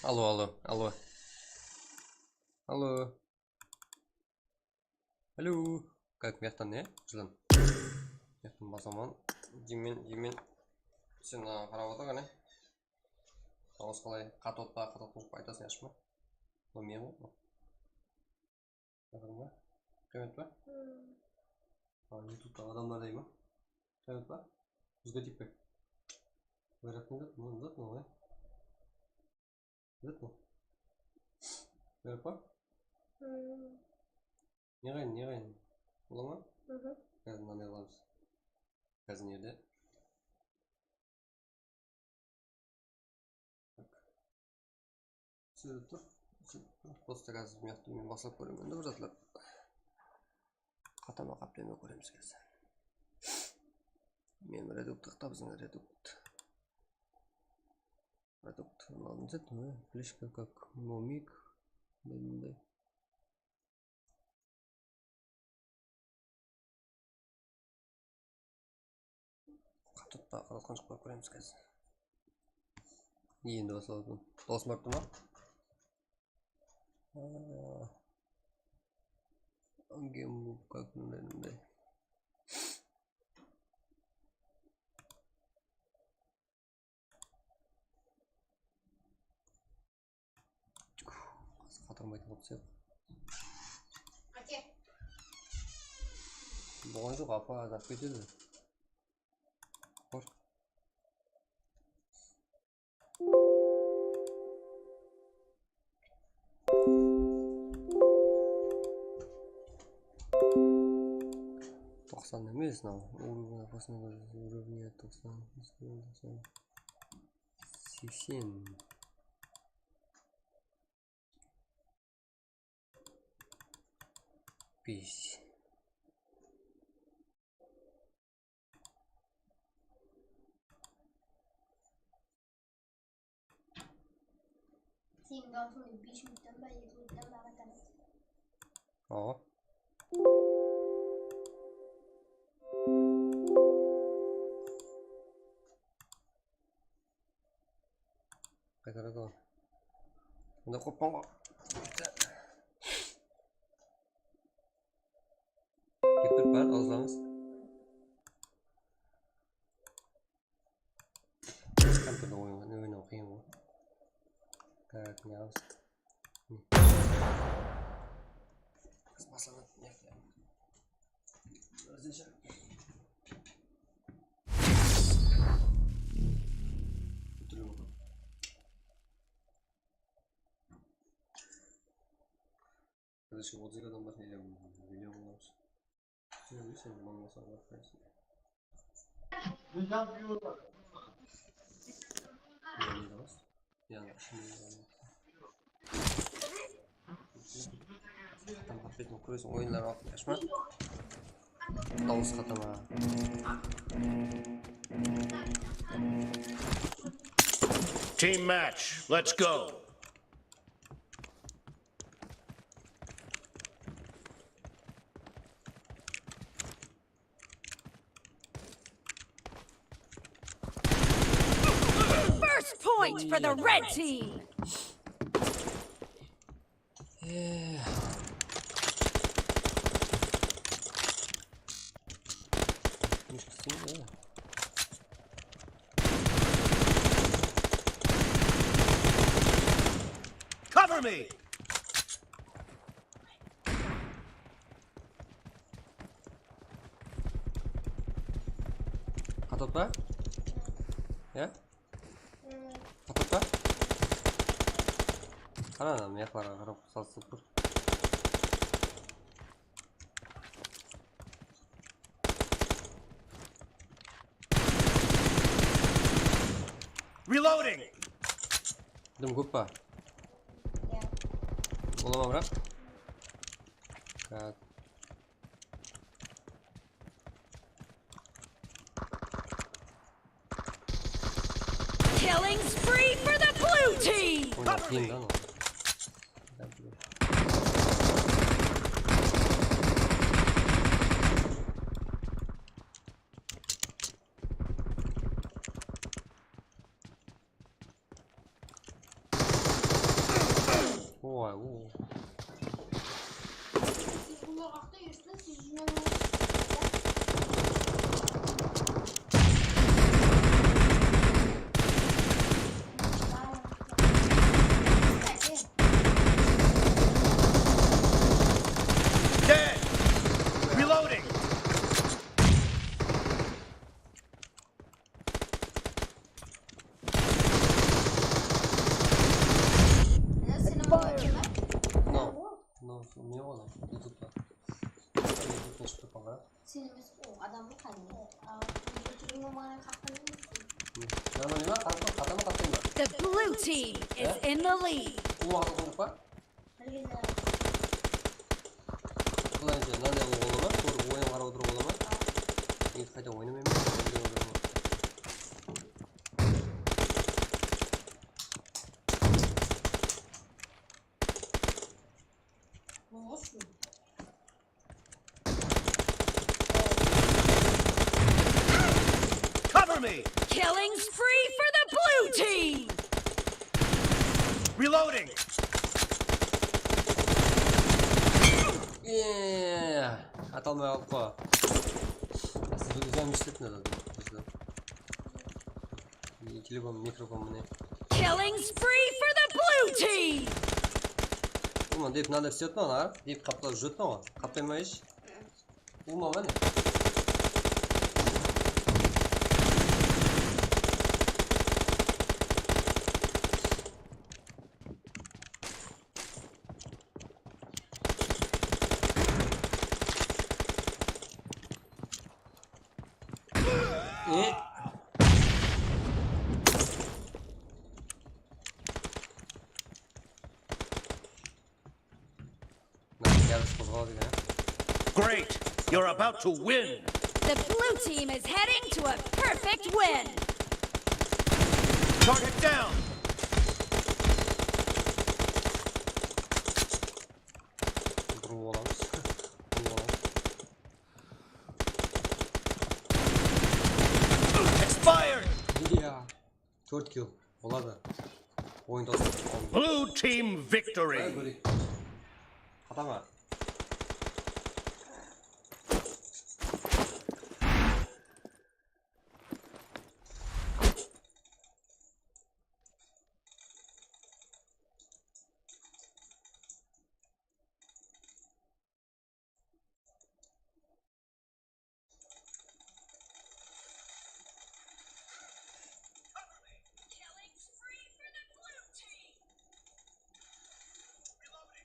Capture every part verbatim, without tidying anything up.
Allo, allo, allo. Allo. Allo. Kak, mıyaqtan ne? Jılan. Mıyaqtan basaman. Jiymen, jiymen. Sen, a, qarap otır qáne. Dawıs qalay? Qatıp otpa, qatıp otpa, aytasın, ashma. Bul men ǵoy. Qatırma. Qıymet pa? A, YouTubetaǵı adamlar dey ma? Qıymet pa? Bizge tiyip pe? Oyraqtın zat, mınadan zat, mınadan. Zat mı? Oyraq pa? Ne qayın, ne qayın? Bola ma? Házir mınanday qılamız. Házir nerde? Sóytip tur, sóytip tur. Prosta házir mıyaqta men baslap kóremen de bir zatlar. Qatama qápteme kóremiz házir. Men redukt taqta, biziń redukt. Redukt, aldın zat, fleshka, kak momik, mınday. Qatıp ta, qatqanshıqlar kóremiz házir. Endi baslap atırman. Dawısım barıp tur ma? Game move, kak mınday, mınday. Qatırmaydı qılıp sıyaq. Ake. Bolǵan joq, apa, azap ketedi. Qor. Toqsan emes, mınaw. Уровень опасного уровня toqsan, toqsan. Seksen. Bes. Seniń dawısıńdı bes minuttan ba, eki minuttan ba aǵartamız? Awa. Qaytaradı ǵoy. Onda qoppan ǵoy. Ketip bár, alzańız. Kompyuterde oynaw, oynaw qıyın ǵoy. Tak, ne qılamız? Baslanadı, ne qılamız? Ózinshe. Qızıshka otız eki adam bar, ele million bolamız. Sen bileseń, bolmasa, Tam qatpetin kúresiń oyınları waqtın ashma. Dawıs qatama. Team match, let's go. First point for the red team. Cover me! Qatıp pa? Ya? Qatıp pa? Qara, mıyaqlarǵa qarap salsıp tur. Reloading! Dım kóp pa? Bola ma, biraq? Tak. Killing spree for the blue team! Oynaw qıyın da, anau. Oy, o. Siz bunlar haqta eshitdingiz, siz júrgen Dead! Reloading! No, no, ne oǵan? YouTube'da. YouTube'da shıǵıp qalǵan. Sen emes, o adam ǵo qáne. Al, júrgen maǵan qaqtan emes. Nármálnıy ma? Qarap tur, qatama qatlayma. The blue team is in the lead. Ul waqıt oynap pa? Bilgen de. Qılay eken, mınaday qılıp ola ma? Kórip, oyın qarap otırıp ola ma? Endi qayta oynamayman. Cover me! Killing spree for the blue team! Reloading! Eee, ata almay qaldı ǵo. Siz uzanmay isletin adam. Telefon, mikrofon mine. Killing spree for the blue team! Ulan, dep mınanday islep atırman, ha? Dep qaplap júrip atırman ǵo. Qaplay ma hesh? Ulan, mine. E? Mına, gel, qozǵaladı eken. Great! You're about to win! The blue team is heading to a perfect win! Target down! Urıp alamız. Urıp alamız. Expired! Ya. Tórt kill. Boladı. Oyın tawsıldı. Blue team victory! Ay, kóreyik. Qatama.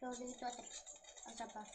Yolda ketip atır. Azapa.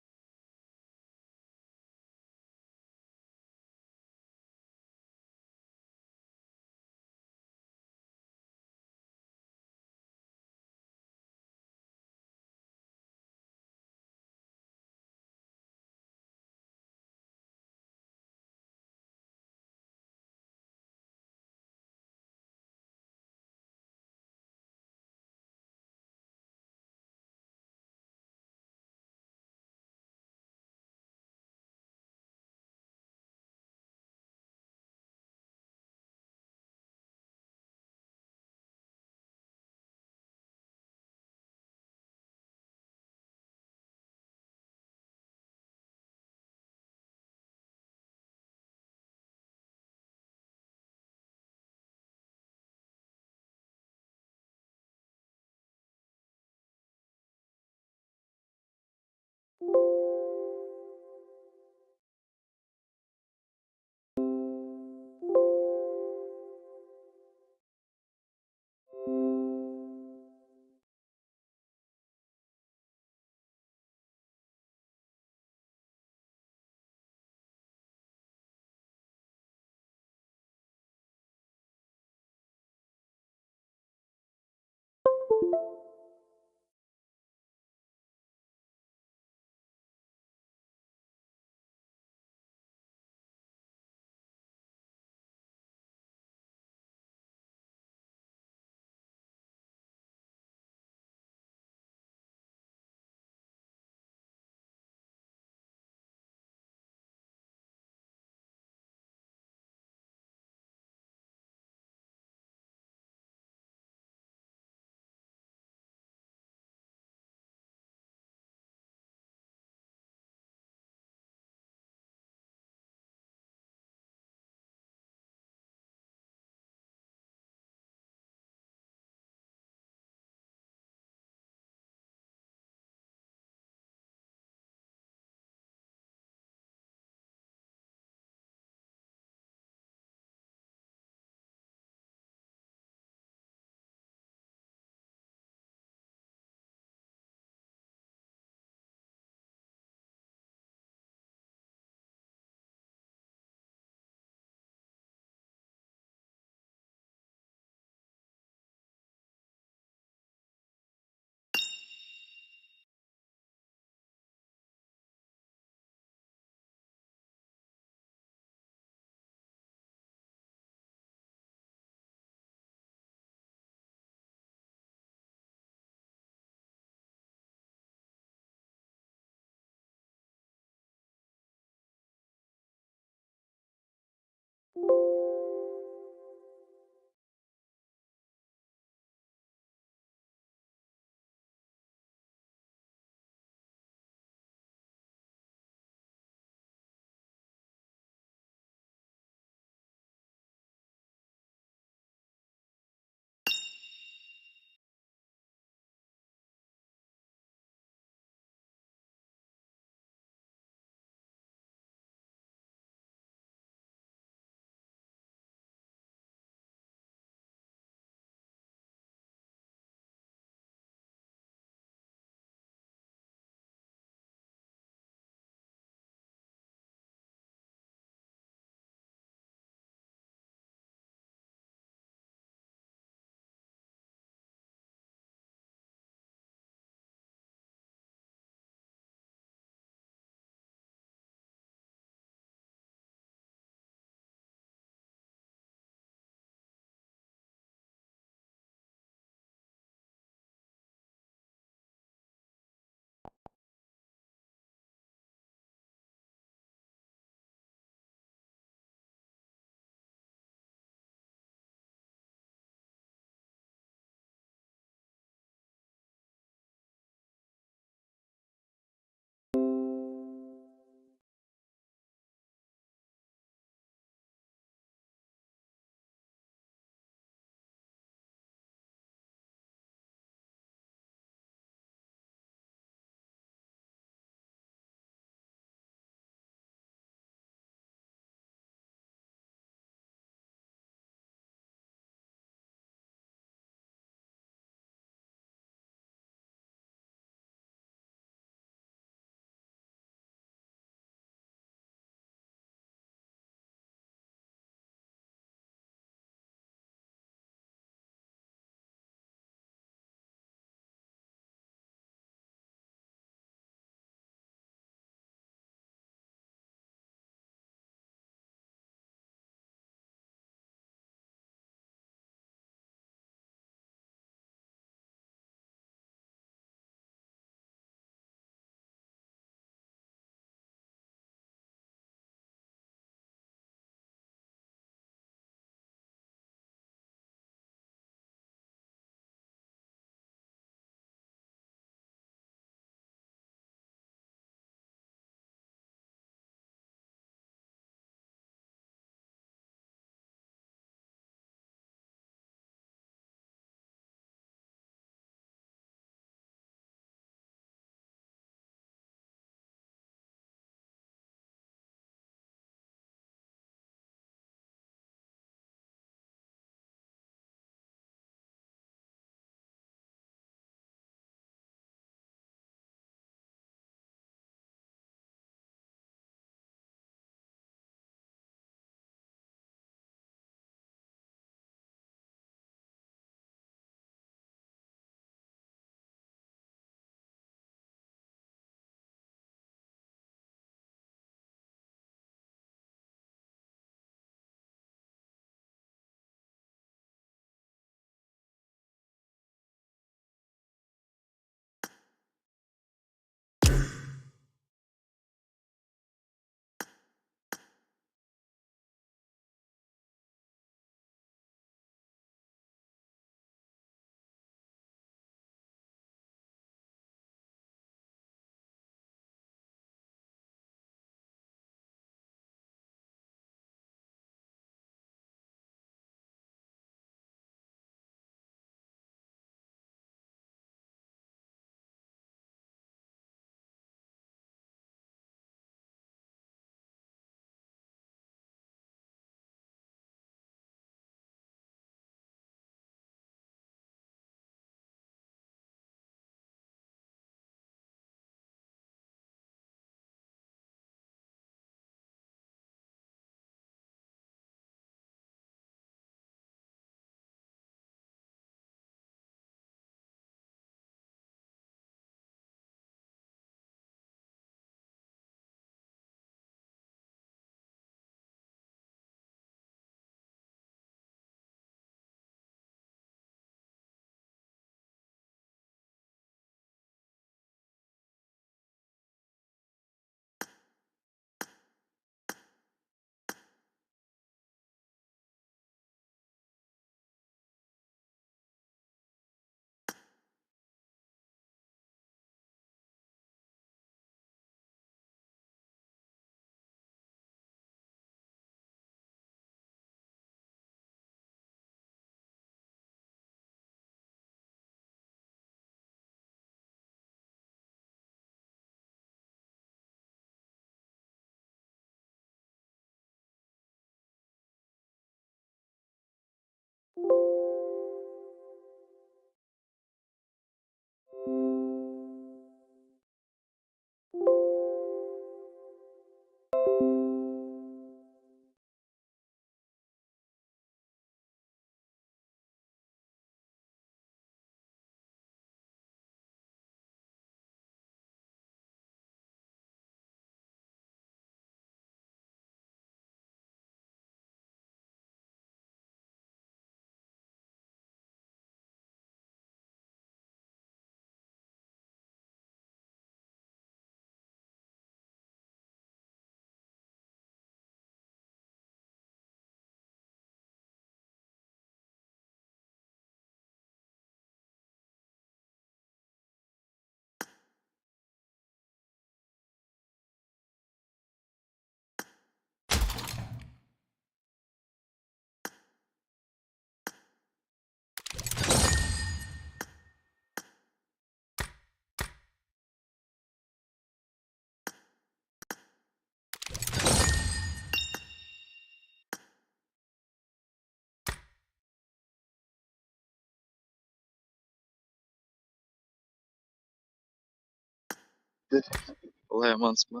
Qalay, amansız ba?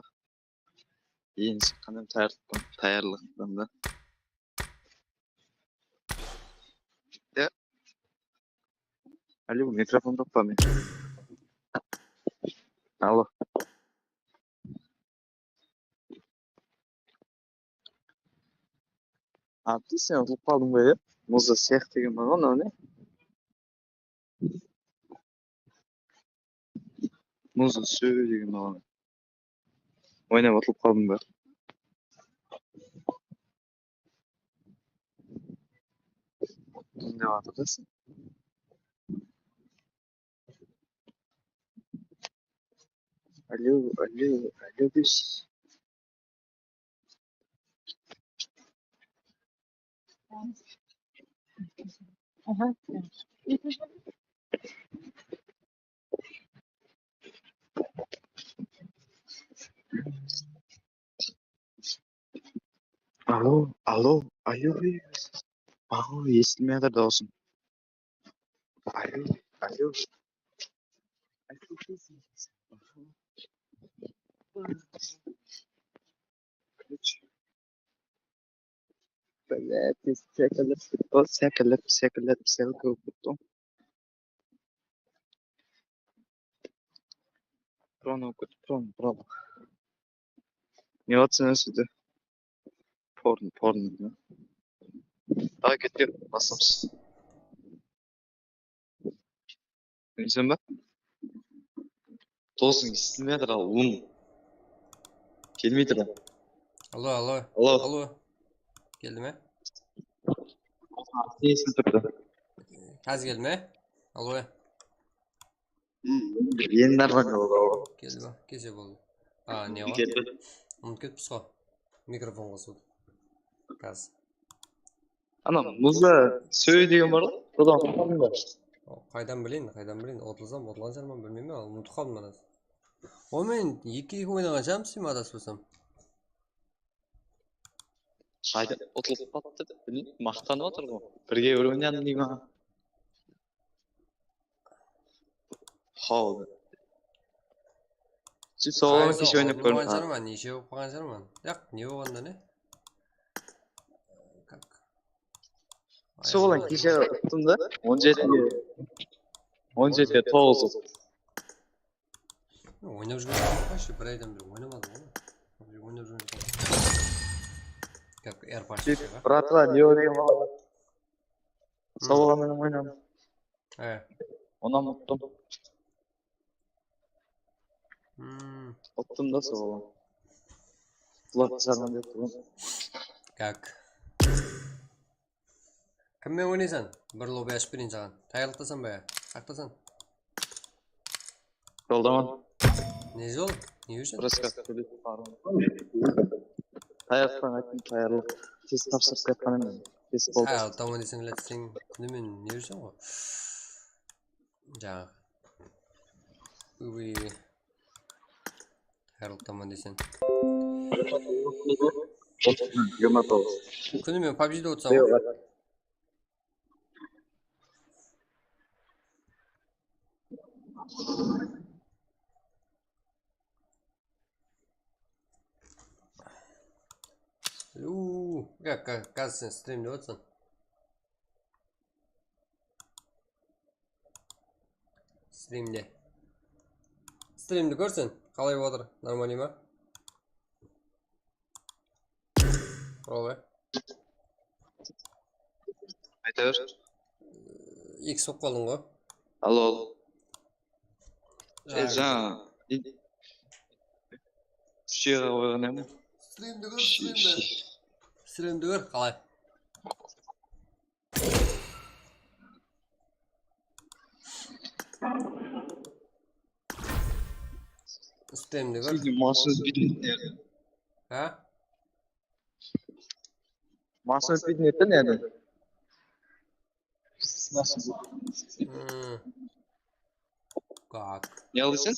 Endi shıqqan em tayarlıqtan, tayarlıqtan da. Ya. Alo, mikrofon joq pa men? Alo. Abdi, sen utılıp qaldıń ba, ya? Muzda sıyaq degen bar ǵoy, mınaw ne? Muzda sıyaq degen bar ǵoy. Oynap utılıp qaldıń ba? Kim dep atır da sen? Alo, alo, alo, deysiz. Alo, alo, ayo, ey. Ayo, esitilmey atır dawısım. Alo, alo. Блядь, sekilip, sekilip, sekilip, sekilip. Pron okut, pron, pron. Ne atsın sidi? Porn, porn. Daha kettik, baslamız. Bilsem ba? Toǵızıń esitilmey atır, al, on. Kelmey tur. Alo, alo. Alo. Alo. Keldi me? Esitip turdı. Házir keldi me? Alo. Endi normal boldı. Keldi ba? Kese boldı. A, ne bar? Keldi. Umıtıp ketipsiz ǵo. Mikrofon qosıwdı. Házir. Ana, muzda sóy degen bar ǵoy, sodan uqpadım ba? O, qaydan bileyin, qaydan bileyin? Otılsam, otılǵan shıǵarman, bilmeymen, al, umıtıp qaldım ana. O, men eki eki oynaǵan shıǵarman, adasıp qalsam. Qayda utılıp qalıptı, bilmeymen, maqtanıp atır ǵoy. Birge bir oynadım dey ma? Haw. Sol, keshe oynap kórdim. Neshe bolıp qalǵan shıǵarman? Yaq, ne bolǵanda ne? Kak. Sol, keshe uttım da, on jetige, on jetige toǵız. Oynap júrgen joq pa, bir aydan beri oynamadım ǵoy. Oynap júrgen joq. Kak, AirPods. Bratva, ne degen bala? Sol bala menen oynadım. E. Onnan uttım. Hmm. Uttım da sol bala. Qulaq qısarman dep turǵan. Kak. Kimmen oynaysań? Bir lobby ashıp bereyin saǵan. Tayarlıqtasań ba ya? Saqtasań. Joldaman. Ne jol? Ne ushın? Просто tayarlıqtan ayttım, tayarlıq. Tez tapsırıp qaytqan edim. Tez boldı. Tayarlıqtaman deseń, lát, sen kúnde men ne júrseń ǵoy? Jańa. Uy. Tayarlıqtaman deseń. Jigirma toǵız. Kúnde men pabjide otırsań ǵoy. Uuu, ya, ka-, házir sen strimde otırsań. Strimde. Strimdi kórsen, qalay otır, normalnıy ma? Ol, e. Ayta ber. Eki soqıp qaldıń ǵoy. Alo, alo. E, jańa. Úsh jaqqa qoyǵan edim. Strimdi kór, strimdi. Strimdi kór, qalay? Strimdi kór. Sizdiń mashinanıń pitneti nerede? Ha? Mashinanıń pitneti nerede? Hmm. Kak. Ne aldıń sen?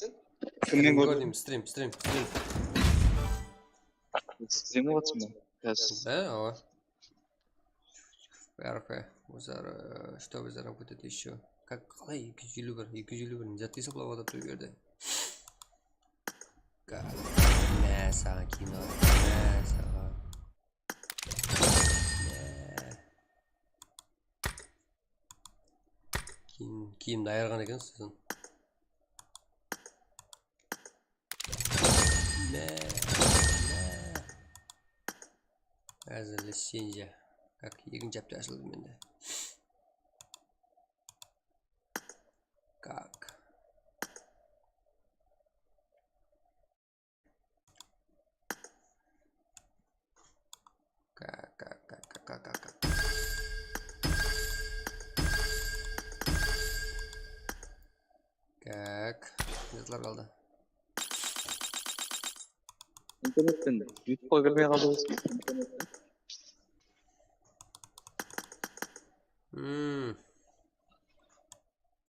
Kimnen kórdiń? Kórdim, strim, strim, strim. Strim qılıp atırsań ba? Házir. He, awa. Bárpe, ozara, что вы заработать ещё? Kak, qalay eki júz eliw bir, eki júz eliw bir, ne zat esaplap atır bu jerde? Mine saǵan kino. Mine saǵan. Mine. Kiyim, kiyimdi ayırǵan ekensiz. Mine, mine. Házirleseyinshi. Kak, ekinshi hápte ashıldı mende. Kak. Kak, kak, kak, kak, kak, kak. Kak. Jatlar qaldı. Internetten YouTube'a kirmey qaldı. Hmm.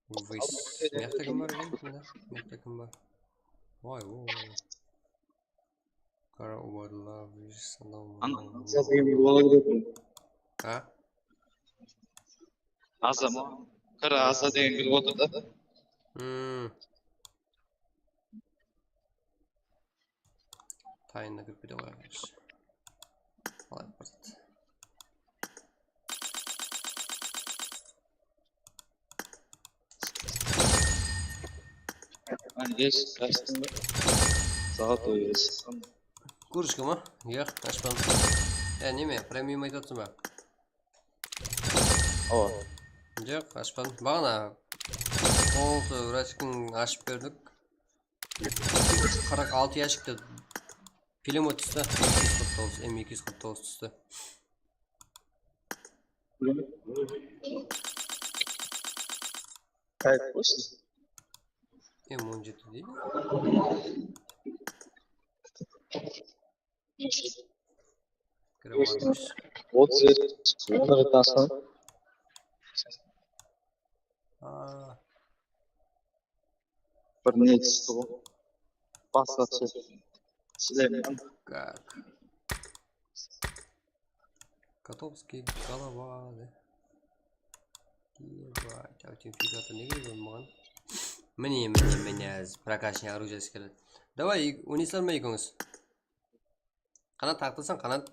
Vıys. Mıyaqta kim bar eken? Mına, mıyaqta kim bar? Vay, o. Qara, ubarlar, vıys, anau, mınau. Aza degen bir bala kiredi. Ha? Aza ma? Qara, Aza degen kirip otır da. Hmm. Tayında kirip kete qoyayıq. Qalay pırt. Andes, Dustin, Zolotoy. Kurıchka ma? Yoq, ashpan. Ya, neme, premium aytıp atırsań ba? Awa. Joq, ashpan. Baǵana polnıy vrachkin ashıp berdik. Qırq altı yashikti. Pulemyot tústi. Eki júz qırq toǵız, M eki júz qırq toǵız tústi. Kayf bolsın. M on jeti deydi. Kire barmız. Otız jeti, onı taslan. Aa. Bir ne tústi ǵoy. Basqasha. Süleyman. Kak. Kotovskiy, golova, da. Ебать, autentifikatı ne kerek maǵan? Mine, mine, mine, прокачанный оружие keledi. Davay, oynaysızlar ma ekewimiz? Qanat, tartılasań, Qanat.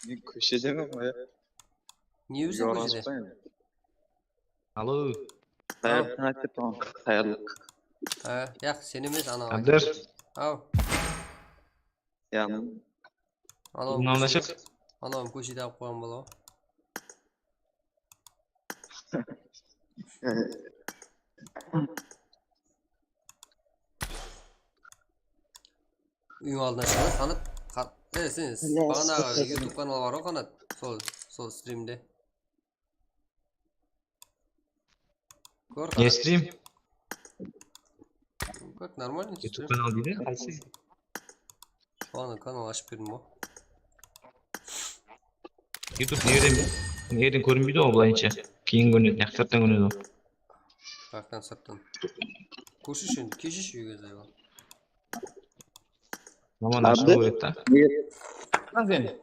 Men kóshedemen ǵoy. Ne júrsiń kóshede? Alo. Qayerden aytıp turǵan? Qayerlik? Ha, yaq, sen emes, anaw. Abder. Aw. Yaǵnıy. Anaw. Mınanı shıq. Anaw kóshede alıp qoyǵan bala. Úyiń aldına shıǵıp, Qanat, qa-, e, sen baǵanaǵı YouTube kanalı bar ǵoy, Qanat, sol, sol strimde. Kór, ne strim? Kór, нормально. YouTube kanal deydi, qaysı? Ана kanal ashıp berdim ǵoy. YouTube nereden? Nereden kórinbeydi ǵoy, bılayınsha. Keyin kórinedi, yaq sırttan kórinedi ǵoy. Yaqtan sırttan. Kórsheshi endi, kesheshi úyge zayıp al. Aman ashıp beredi da. Sen?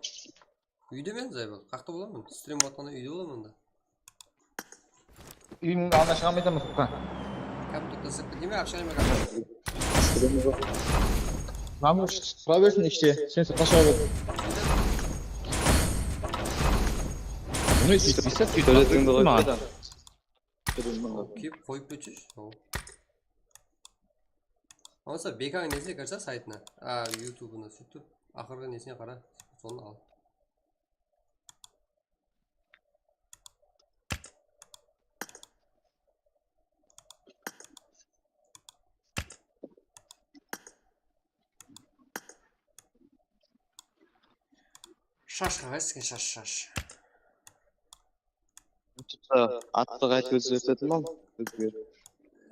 Úydemen, Zaybal. Qaqta bolaman. Strim atqanda úyde bolaman da. Úyimniń aldına shıǵa almay atırman sırtqa. Kompyuterdi sırtqa deme, apshe almay atırman. Lan, tura bersin ishte. Sen sırtqa shıǵa ber. Bunı sóytip, sóytip, sóytip. Kep qoyıp ketshi. Bolmasa, Bekań nesine kirse, saytına. A, YouTube'ına sóytip, aqırǵı nesine qara, sonı al. Shashqa qaysı eken, shash, shash. Attı qaytip ózgertedim al, ózger.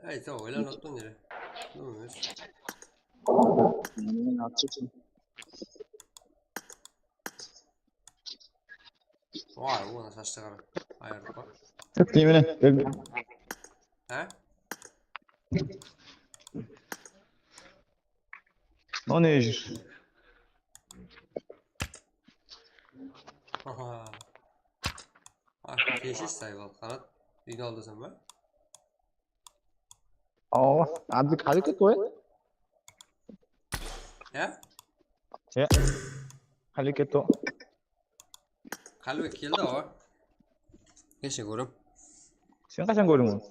Ay, sen oylanıp atırsań nere? Yoq emes. Men atshıqsın. Vay, onı shashqa qara. Ayırdıp bar. Kep deymen, kep. Ha? O ne júr? Aha. Ah, keshish, Zaybal, Qanat. Úydi aldasań ba? Awa, Abdik qále ketti ǵoy. Ya? Ya. Qále ketti ǵoy. Qálbek keldi ǵoy. Keshe kórem. Sen qashan kórdiń onı?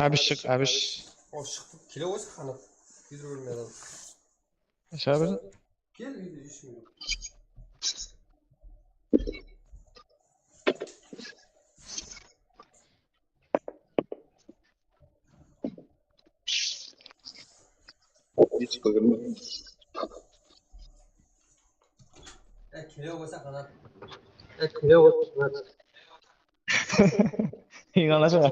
Ábish shıq, Ábish. O shıqtı, kele qoysa qanat. Kiydirip bermey adam. Aşaǵa bersin. Kel, úyde hesh kim joq. E, kele qoysa qanat. E, kele qoysa qanat. Iyalasań.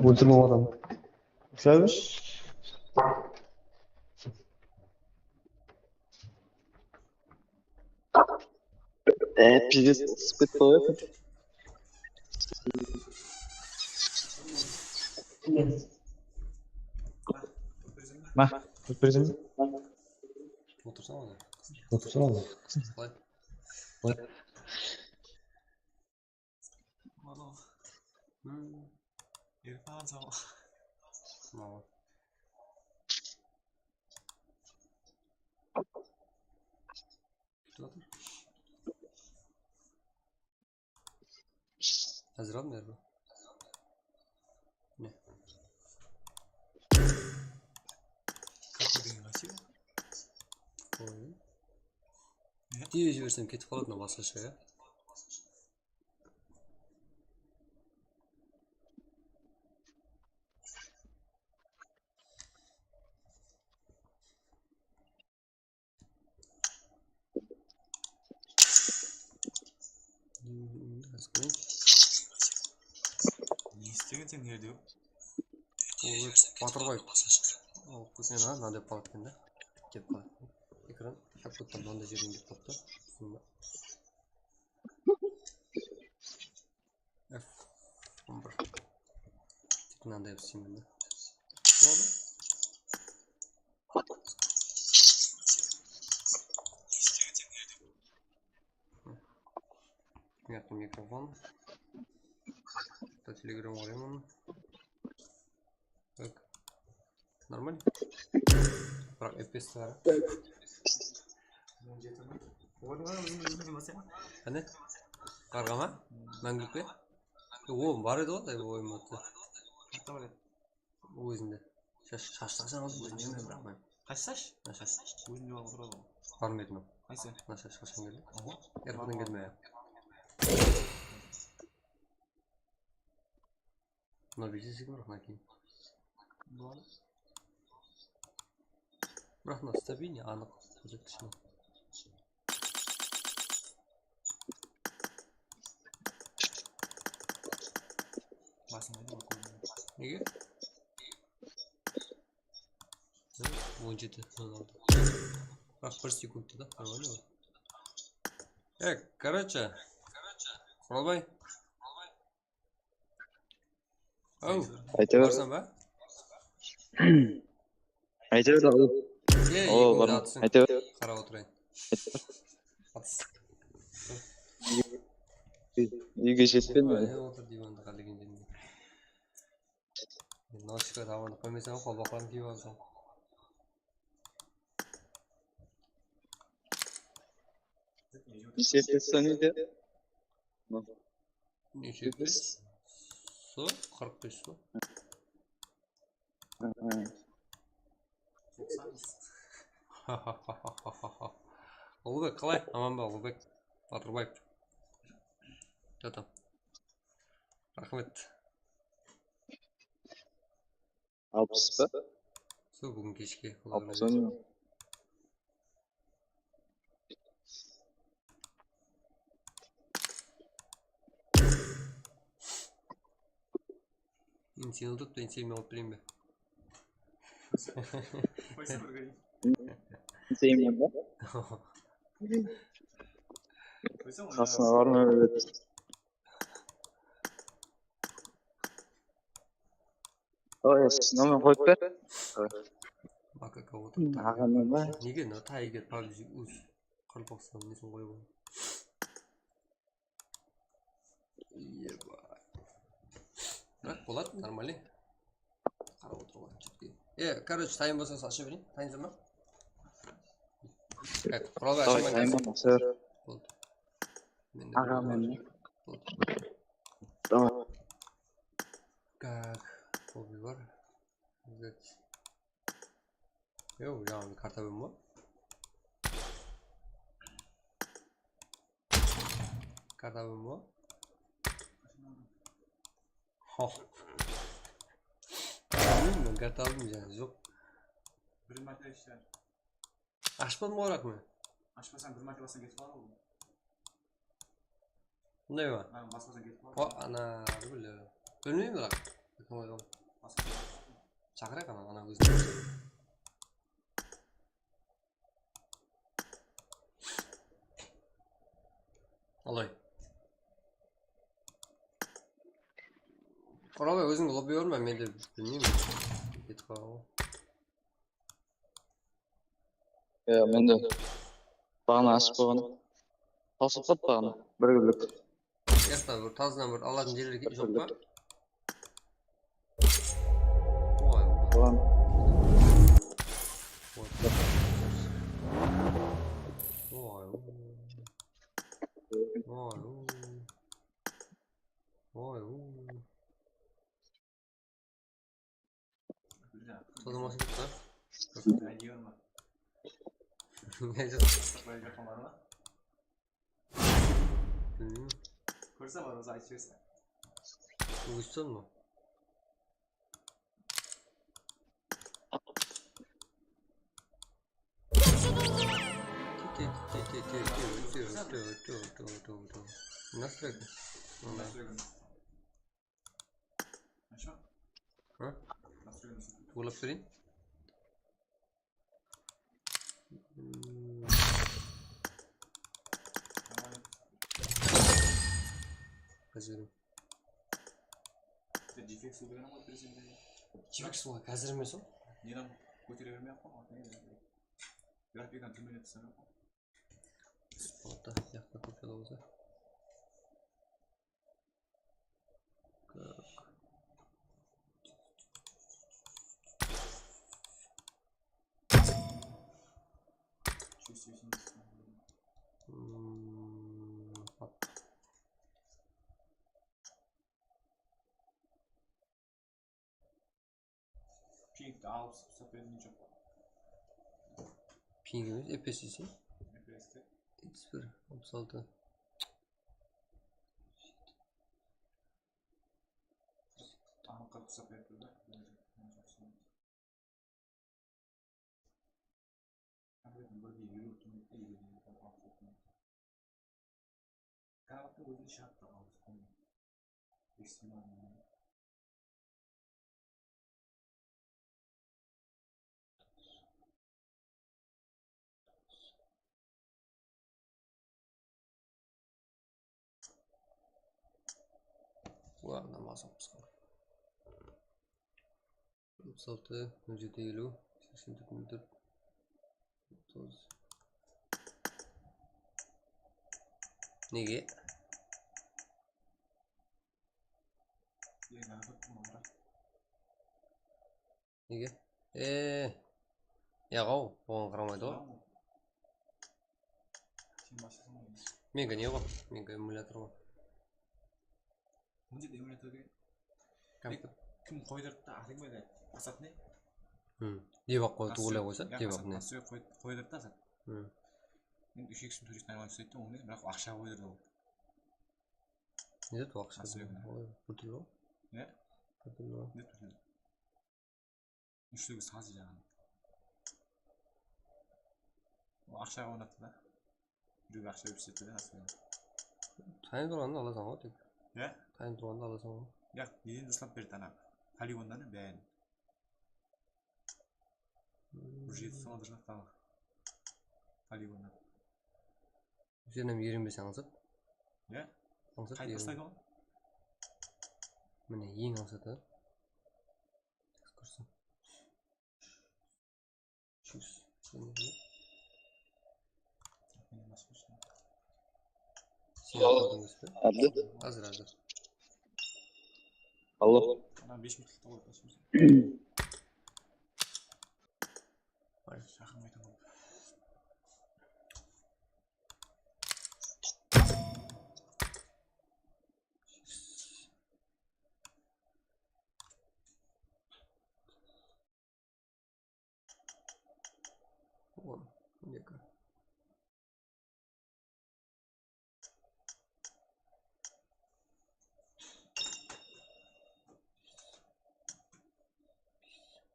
Óltirme adam. Ushaymış. E, pizdes, ısıp ketti ǵoy. Ma, ótpereseń be? Otırsana onda. Otırsana onda. Qalay? Qalay? Alo. Hmm. Erkan, salam. Salam. Kútip atır. Házir aldım, erbi. Ne? Oy. Ne? Diye jibersem ketip qaladı mına basqasha, ya. Ne istegenseń, nerde? Ol Batırbaev. Al, kózden ha, mınaday qaladı eken da. Kep qaladı. Ekran, hep mınday jerden kep qaladı da. F on bir. Tek mınanday qılıp isleymen da. Boladı. Понятно, mikrofon. Telegram qarayman. Так. Нормально? Biraq F P S bar. Qáne? Qarǵa ma? Máńgilik pe? O, bar edi ǵoy, oyın battı. Ózinde. Shash, shashtı qashan aldım? Ózinde, biraq men. Qaysı shash? Mına shash. Ózinde alıp otırdı ǵoy. Barmaydı mınaw. Qaysı? Mına shash qashan keldi? Awa. Airporttan keldi me? Mına biysesek, biraq mına keyin. Boladı. Biraq mına stabilnıy, anıq kórsetkishim. Basın aydı ǵoy, kórdim. Nege? On jeti, on altı. Biraq bir sekundta da, нормально ǵoy. E, короче, Quralbay. Aw, ayta ber. Barsań ba? Ayta ber, aw. Ey, o, barman. Ayta ber. Qarap otırayın. Uyge jetpedim. Ay, otır diywanda qálegen jerinde. Noshka tabanı qoymaysań, qalpaqların kiyip alsań. Neshe pes so nede? Neshe pes? So, qırq bes so. Ulıbek, qalay? Aman ba, Ulıbek Batırbaev? Jata. Raxmet. Alpıs pa? Sol búgin keshke. Alpıs on. Enseni tut, ensemi alıp bereyim be? Ensemi ba? Qasına barma, evet. Oy, nomer qoyıp ber. Makaka otırıptı. Aǵamnan ba? Nege mına tayger PUBG uz Qaraqalpaqstan nesin qoyıp al. Eba. Biraq boladı, нормально. Qarap otırıp al, jetpeydi. E, короче, tayın bolsa, asha bereyin. Tayınsız ba? Quralbay, ashaman. Tayınman, sir. Boldı. Aǵa, men. Boldı. Tamam. Как? Hobi bar. Yo, yaǵnıy karta bem ba? Karta bem ba? Ho. Bilmeymen, karta aldım, janı joq. Bir márte ishler. Ashpadım ǵoy, biraq men. Ashpasań, bir márte bassań ketip qaladı ǵoy. Bunday ma? Há, baspasań ketip qaladı. O, ana, bile. Bilmeymen, biraq. Shaqırayıq ana, ana ózin. Alay. Qorabay, ózińdi lobbi berme, men de bilmeymen. Ketip qalǵan ǵoy. Ya, men de baǵana ashıp qoyǵan. Tawsılıp qattı baǵana. Bir kúnlik. Yaqta bir tazınan bir alatın jerler joq pa? Oy. Oy. Oy. Oy. Oy. Sodamlası bitti. Ne diyor mu? Ne diyor? Böyle bir kamera var. Bilmiyorum. Kórse bar, osı aytıp jiberse. Uzsın mı? Nasıl? Nasıl? Nasıl? Tuwrılap bereyin. Házir. Jifex ol degen ǵoy, prezident. Jifex ol, házir emes ol. Neden kótere bermey-aq qoy, atın. Grafikten túmende túsirmey-aq qoy. Spotı, yaqta kóp jada bolsa. Pingti alıp sohbetini joq. Ping emes, F P S deseń. F P S te. Jetpis bir, alpıs altı. Taǵı qırq sohbet turdı. Birden birge eliw túmekte elewden alıp ketken. Karabatta ózine shart ta alıp ketken. Ekstremal. Bulardan basıp qısqa. Alpıs altı, nol jeti, eliw, seksen tórt, nol tórt, otız. Nege? Nege? Eee, yaǵaw, oǵan qaramaydı ǵoy. Sen baslasana. Meniki ne ǵoy? Meniki emulyator ǵoy. Mına jerde emulyator degen. Kompyuter. Kim qoydırdı da, atıń ba edi? Asat ne? Hmm. Debug qoy, tugılay qoysa, debug ne? Nastroy qoy-, qoydırdı da Asat. Hmm. Men úsh iks tórtjúz nol nol isleydi, onı, biraq aqsha qoydırdı ol. Ne dedi aqsha? Nastroy. Oy, pul túri ǵoy. Ne? Pul túri ǵoy. Ne pul túri? Úshligi sazı jaǵın. O aqshaǵa oynattı da. Birewge aqsha berip islette de, asıl. Tayın turǵanda alasań ǵoy tek. Ya? Tayın turǵanda alasań ǵoy. Yaq, neden taslap berdi ana? Poligondan bárin. Bir jeti sonadır tamam. Poligondan. Sen hám úyrenbeseń ańsat. Ya? Ańsat. Qayta taslaydı ǵoy. Mine, eń ańsatı. Kórsin. Júz. Sen aldınız ba? Házir, házir. Allo. Ana bes minut qoyıp. Jaqın qaytaman. On eki.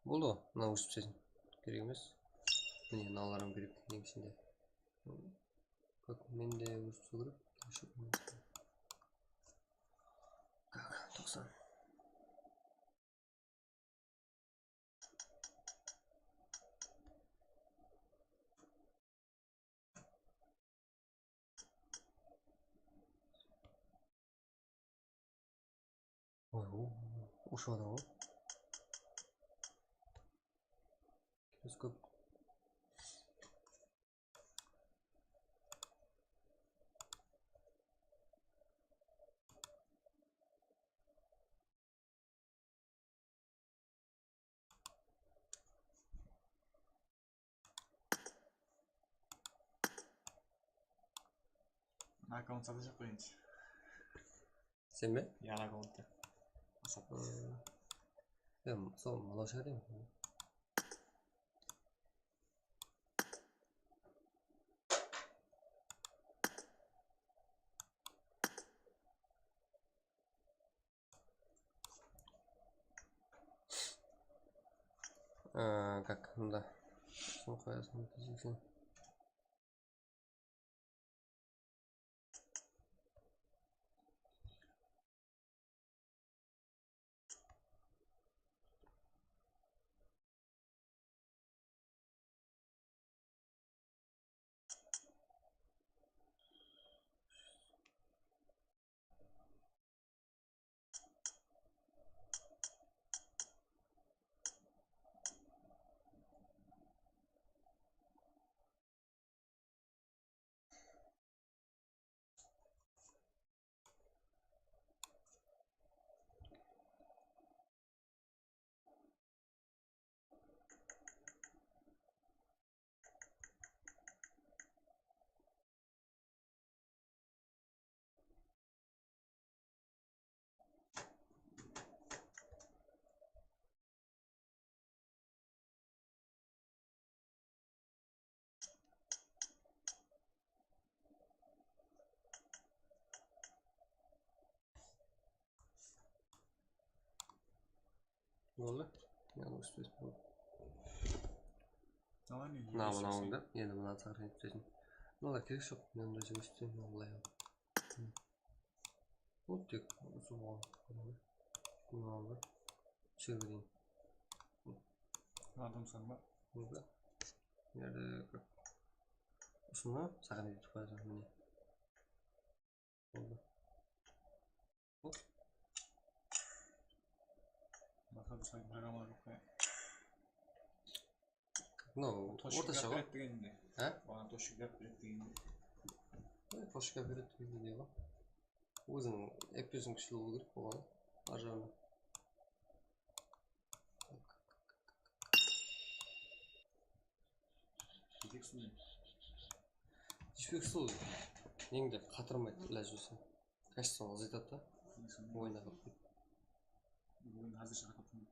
Boldı, mına ósip isleseń. Kerek emes. Mine, mınalar hám kerek, eń ishinde. Bak, mende ósip isleseń kerek. Kak, toqsan. Oy, o, ushıp atır ǵoy. Teleskop. Mına akkaunt satacaq qoy endi. Sen be? Ya, mına akkaunttı. Asap. Hmm. Ya, sol mınaw shıǵar endi. Aa, kak, mında. Soń qoyasıń, diysekseń. Boldı. Yalıńız túsip boldı. Mına, mınawıńdı, endi mına saqırıp túsesin. Mınalar kerek joq, men mına jerge túsem, mına, bılay al. Bul tek usı bolǵan. Mınalar. Shıǵıp keteyin. Mınadan soń ba? Boldı. Mına jerde usını saǵan etip qoyasań, mine. Boldı. Hop. Basqa bir sayt programmalar joq pa? Mınaw ortasha ǵoy. Toshka beredi degende. Há? Oǵan toshka beredi degende. Toshka beredi degende ne bar? Óziń F P S iń kúshli bolıw kerek oǵan. Ar jaǵına. Jetek suw. Jipek suw. Endi qatırmaydı, ilajı bolsa. Качествоны azaytadı da. Oyına qatnaydı. Oyın házirshe qatnaydı.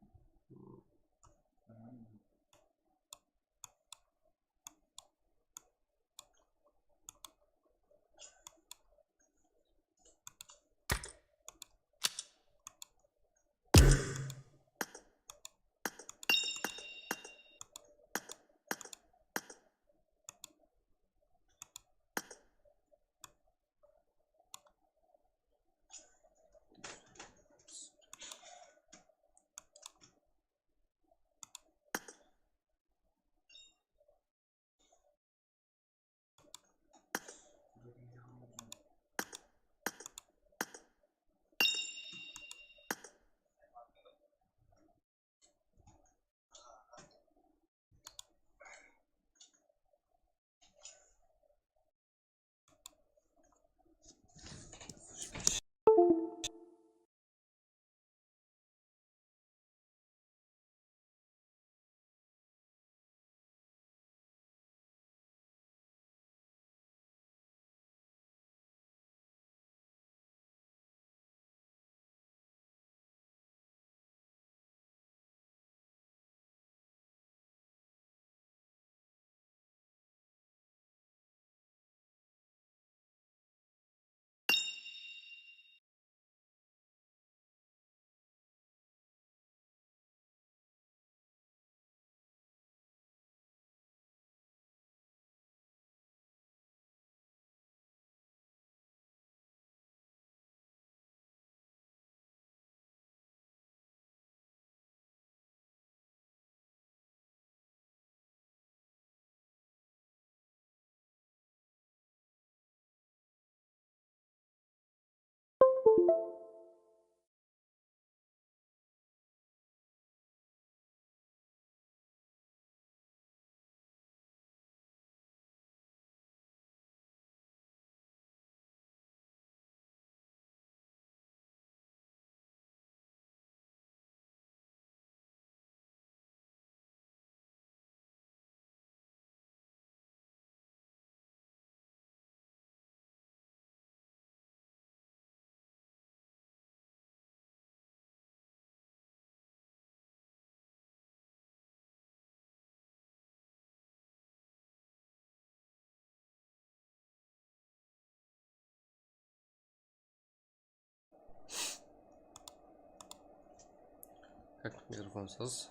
Как, mikrofonsız?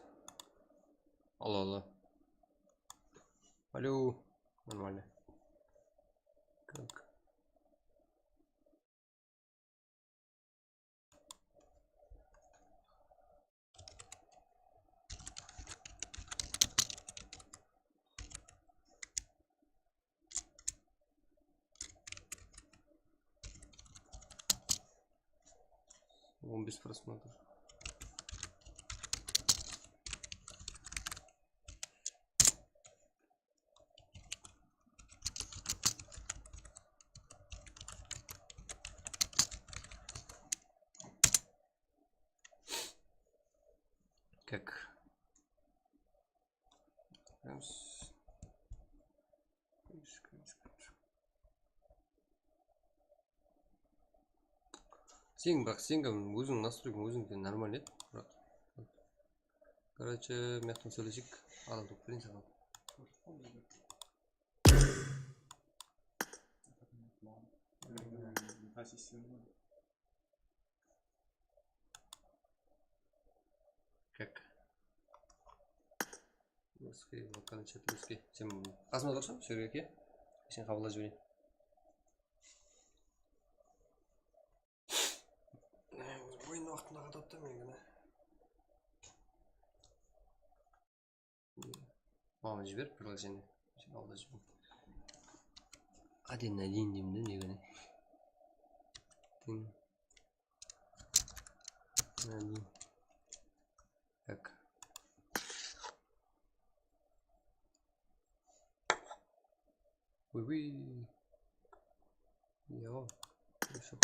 Alo, alo. Alo. Нормально. Как? Он бес просмотр. Как? Раз. Seń, biraq, seń, óziń nastroykań ózińde нормально edi, брат. Короче, mıyaqtan sóyleseyik, adam tawıp bereyin saǵan. Как? Русский, локальный чат русский. Sen qasıma tursań, sol jerge kel. Sen qabıllap jibereyin. Oyın waqtında qatadı da meniń. Maǵan jiber, приложение. Sen alda jiber. Один на один deymen de, negene. Один на один. Так. Уй-уй. Йо. Хорошо.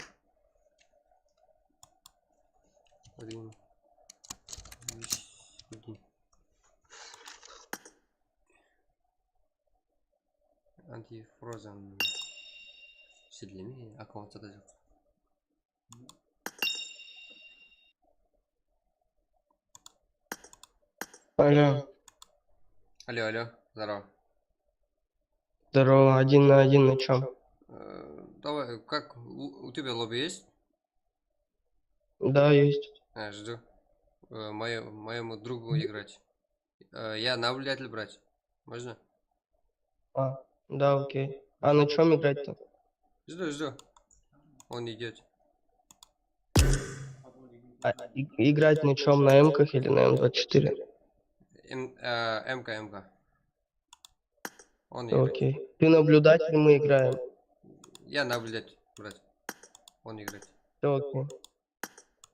Один. Один. Антифрозен. Jidleme, akkauntta da joq. Алло. Алло, алло, здорово. Здорово, один на один на чём? Э, давай, как, у, у тебя лобби есть? Да, есть. А, жду. Э, моё-, моему другу играть. Э, я наблюдатель брать. Можно? А, да, окей. А на чём играть-то? Жду, жду. Он идёт. А, и-, играть на чём, на эмках или на М двадцать четыре? М, э, эмка, эмка. Он играть. Окей. Ты наблюдатель, мы играем. Я наблюдать, брать. Он играть. Всё, окей.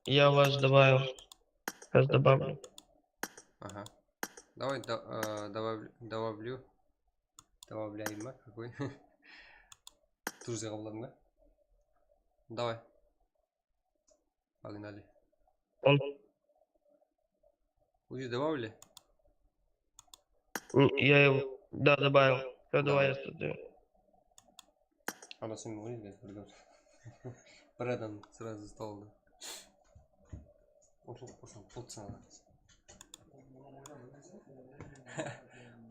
Я вас добавил. Сейчас добавлю. Ага. Давай, да-, э, добавлю, добавлю. Добавляем, а? Какой? Друзья qabıladıń ba? Давай. Погнали. Он. Уже добавили? М, я его, да, добавил. Всё, давай я создаю. Ana sen oyın bir adam sırası staldı. Otıp otırsam pot sana.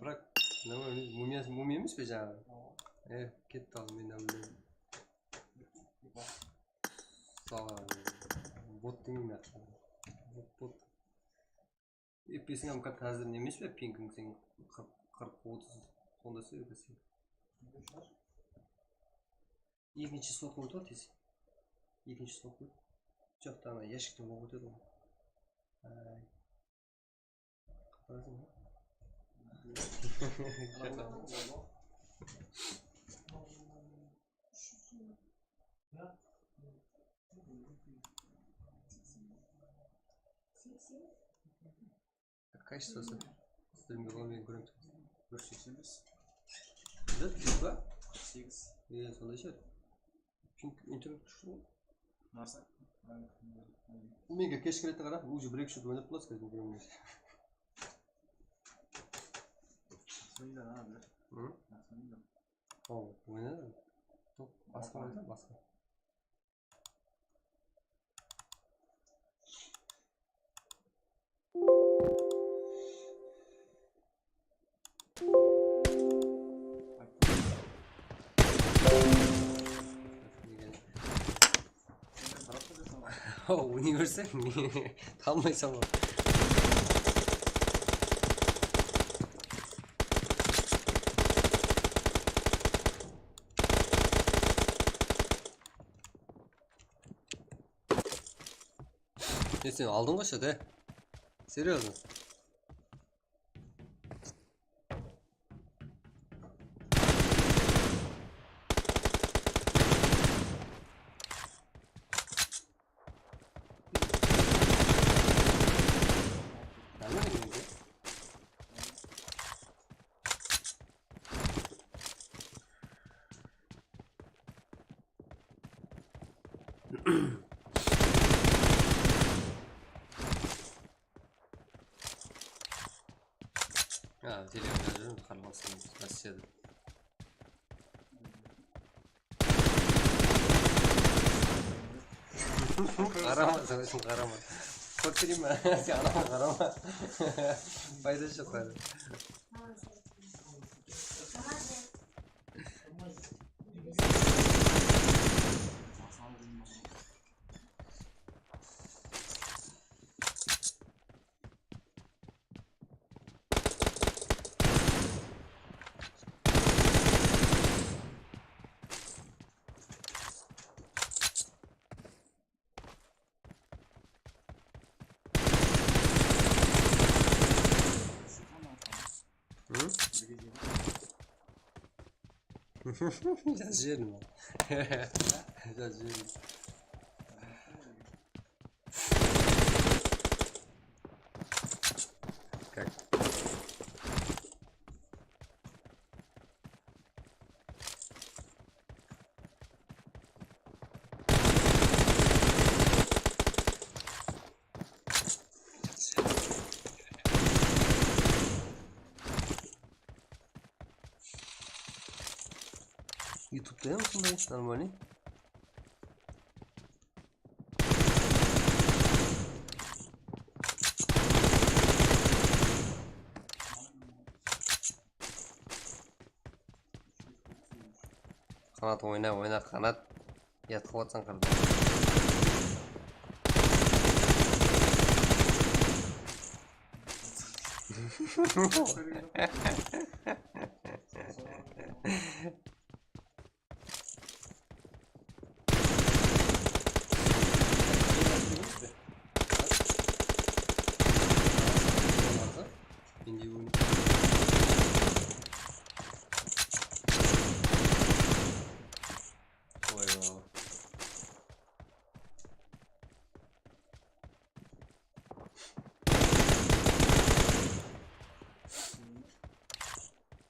Bırak, ne var, mumiya, mumiya emes pe jańaǵı? E, ketti al, men de bildim. Sala, bot demeyme. Bot, bot. F P S-iń hám katta házir ne emes pe, pingiń sen qırq, qırq, otız, sonda sóylesin. Ekinshi slotqa ótip al tez. Ekinshi slotqa ót. Joq, ana yashikten oq ótedi ǵoy. Ay. Qaparasań ba? Kayshısı. Streamge qolay men kóremen. Bir seksen bes. Bizde ping ba? Segiz. E, sonday shıǵar. Ping internet kúshli ǵoy. Masa. Menge kesh kiredi qara, уже bir-eki shot oynap turasız, men kóremen. Sonday abi. Hı? Sonday. Al, oynadı. Top basqa oyna, basqa. O, universal. Tanımaysań ǵoy. Ne, sen aldıń ǵoy shıdı. Серьёзно. Ha, Telegram jazıp, qaraqalpaqstan Rossiyada. Qarama, sen ushın qarama. Kórkireyme, sen anaǵa qarama. Payda joq házir. Hı? Jaz jiberim. Jaz jiberim. Как? Youtubeda mı sonday? Нормальный. Qanat oyna, oyna, Qanat. Yatqıp atsań qırda.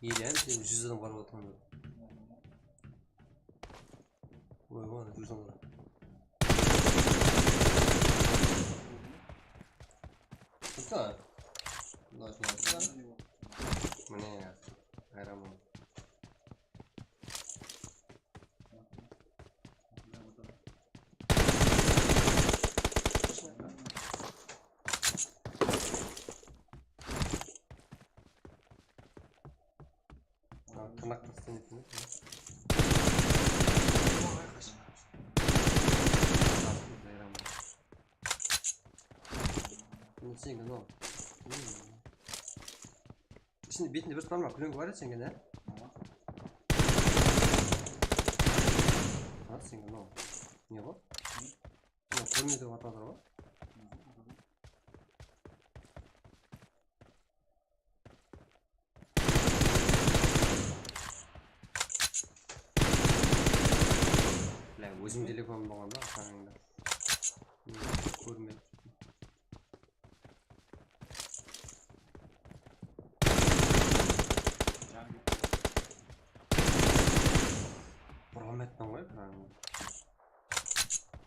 Ele, sen júz adam qarap atırǵan. Oy, oy, júz adam. Usta. Mına, mına, mına. Mine, hayran boldım. Tırnaqtı istemeyseń be? Sen kim ol? Isinde betinde bir bar ma? Kúleńki bar edi sende, ya? Bar sende, no. Ne bar? Mına kórmey turıp atır ǵoy. Bile, ózim telefon bolǵanda, atańda. Kórmedim. Burǵan ettim ǵoy, ekrannı.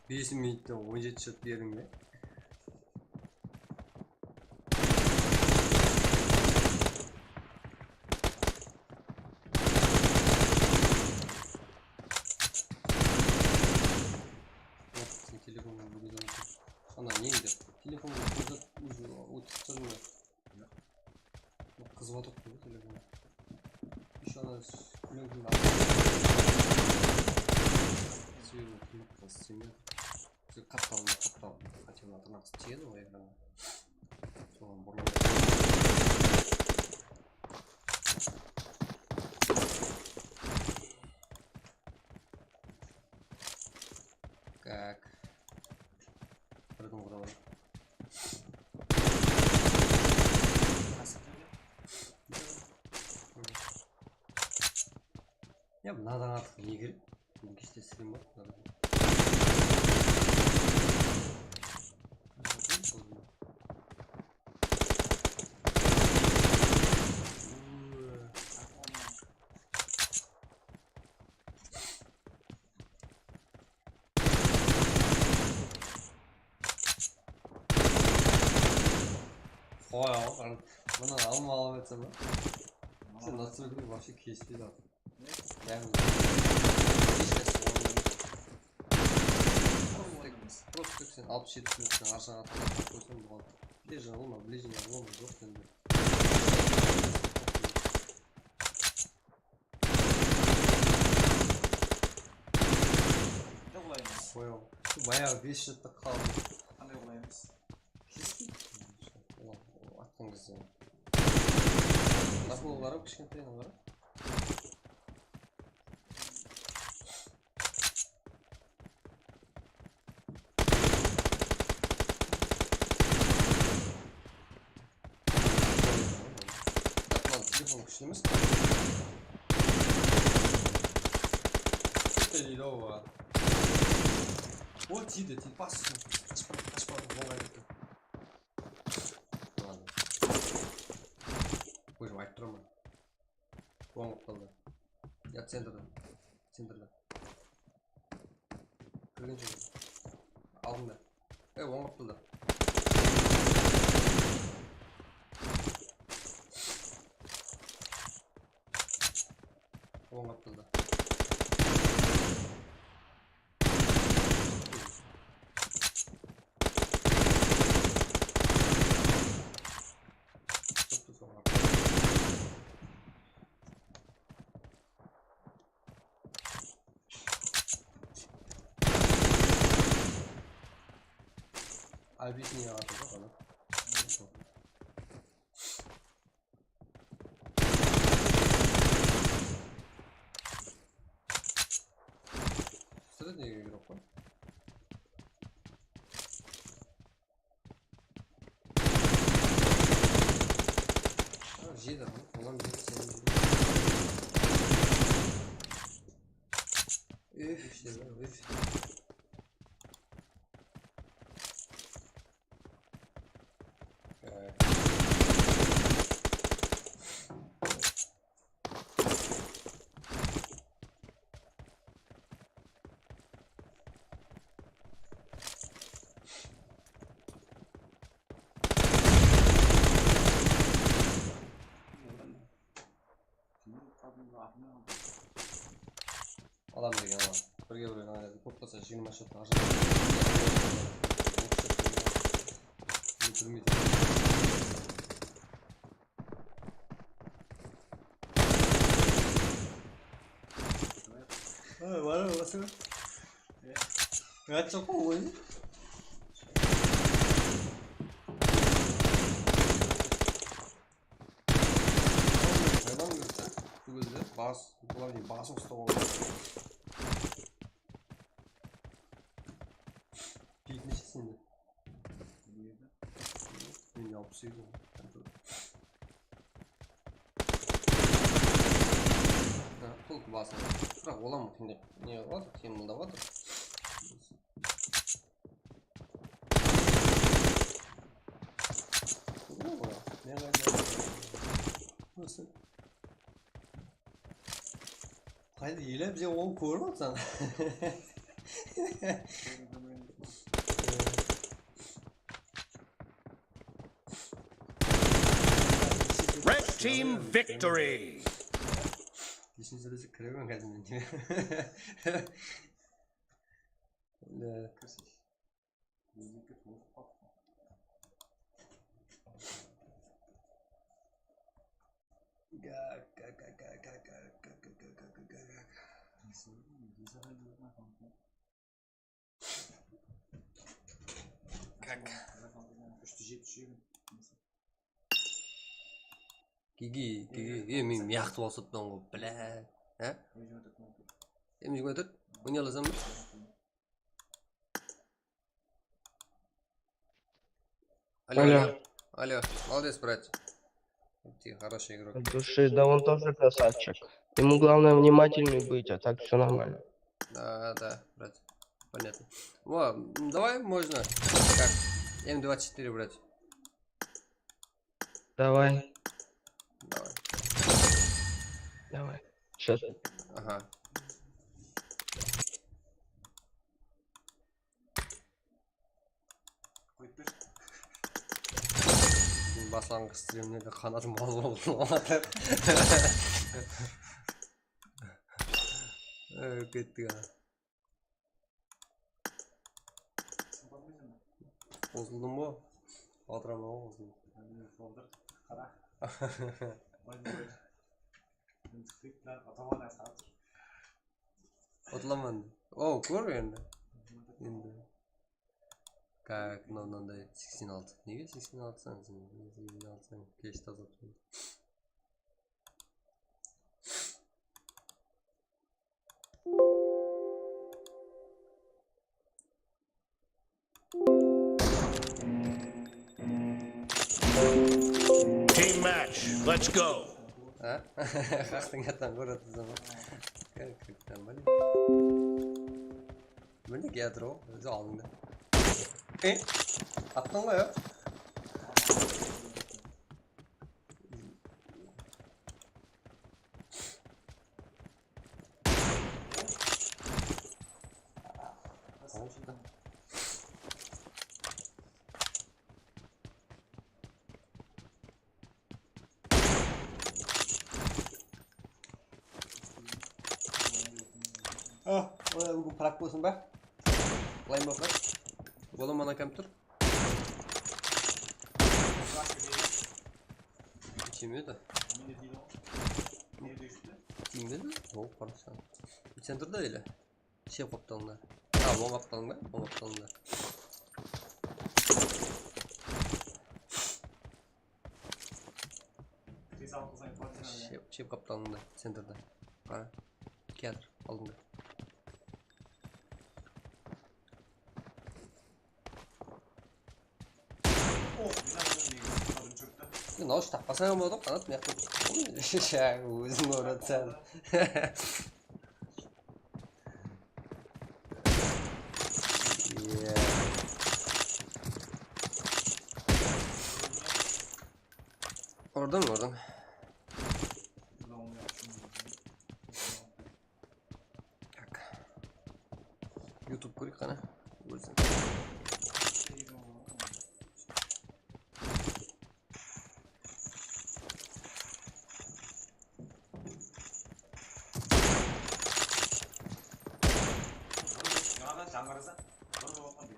Bes minutta on jeti shot berdiń be? Sen telefonın búgin ana nende? Telefonın qızıp, ózi ótip turma. Qızıp atır ǵoy telefon. Ещё ana kúleńkiń. Sebebi tırnaqqa istemedi. Sen qaptalma, qaptal. Qáte mına tırnaq tiyedi ǵoy ekranǵa. Soǵan burıldı. Как? Bir kún qıda bar. Ya, mınadan artıq ne kerek? Búgin keshte stream bar. Qoy, al, al. Mına alma alıp aytsam ba? Sen nasıl bir вообще kespeydi. Yalnız hiç kesi ornında. Просто sen alpıs jeti minuttan aşaǵıya talap qoysam buǵan. Ближний loma, ближний loma joq sende. Qanday qolaymız? Qoy, al. Bayaǵı bes jeti qaldı. Qanday qolaymız? Atqan gezde. Naqıl bar, kishkentay bar. Telefon kúshli emes pa? Bitta deydi-aw, a. O, tiydi, tiydi, bas. Qashpa, qashpa, ońǵa ketti. Ладно. Ózim aytıp turaman. Oń qıptıldı. Ya, centrda. Centrda. Kirgen joq. Aldında. E, oń qıptıldı. Oń qıptıldı. Объясни, atı da, ana. Sredniyge kirip qoy. Jedi, olam jedi, seni jedi. Üf, jedi, üf. Adam degen adam. Birge birge oynaydı. Kóp bolsa jigirma shot harjap. Bilmeydi. Ha, var mı? Nasıl? Yatacak mı oyun? Hayvan görse, bu gözde bas, bular ne, basın usta oldu. Pik neshe sende? Mende alpıs segiz ol. Ha, pul basın. Biraq olam qıyınlap, ne qılıp atır, qıyınlap atır. Qayda ele, bize onı kórip atırsań. Red team victory! Neshin sóylesek kiremen házir men. Endi Kak. Gigi, gigi, e, men miyaqtı basıppan ǵoy, blá. Há? M jigirma tórt, oyna alasań ba? Alo, alo. Alo. Alo, молодец, брат. Ты хороший игрок. От души, да он тоже красавчик. Ему главное внимательный быть, а так все нормально. Да, да, брат. Понятно. Во, м, давай можно. Как? М двадцать четыре, брат. Давай. Давай. Давай. Сейчас. Aha. Qoyıp ber. Biziń baslanǵısh strimlerde qanatım bal boldı. Ey, kettik, a. Qosıldım ǵoy. Batıraman ǵoy, qosıldım. Qara. Utılaman. O, kór endi. Endi. Как, mınaw mınanday seksen altı. Nege seksen altı sań sen? Seksen altı sań, kesh tazalap. Team match, let's go. Ha? Qaqtıń attan kórip atırsań ba? Kókten ba ne? Mine kiyatır ǵoy, ózi aldıńda. E? Attıń ǵoy ya. Ah, olar búgin prak bolsın ba? Layın ba prak? Bola mana kompyuter. Tiymedi. Tiymedi. Ol qarasa. Centrda ele. Shep qaptalında. A, oń qaptalında, oń qaptalında. Shep, shep qaptalında, centrda. Qara. Kiyatır, aldıńda. Mına ushı tappasań ham boladı, Qanat, mıyaqta. Shá, óziń urıpsań. Iya. Urdıń, urdıń. Tak. YouTube kóreyik qana. Ózim. Jańadan jańǵırasa, bir bolǵan bek.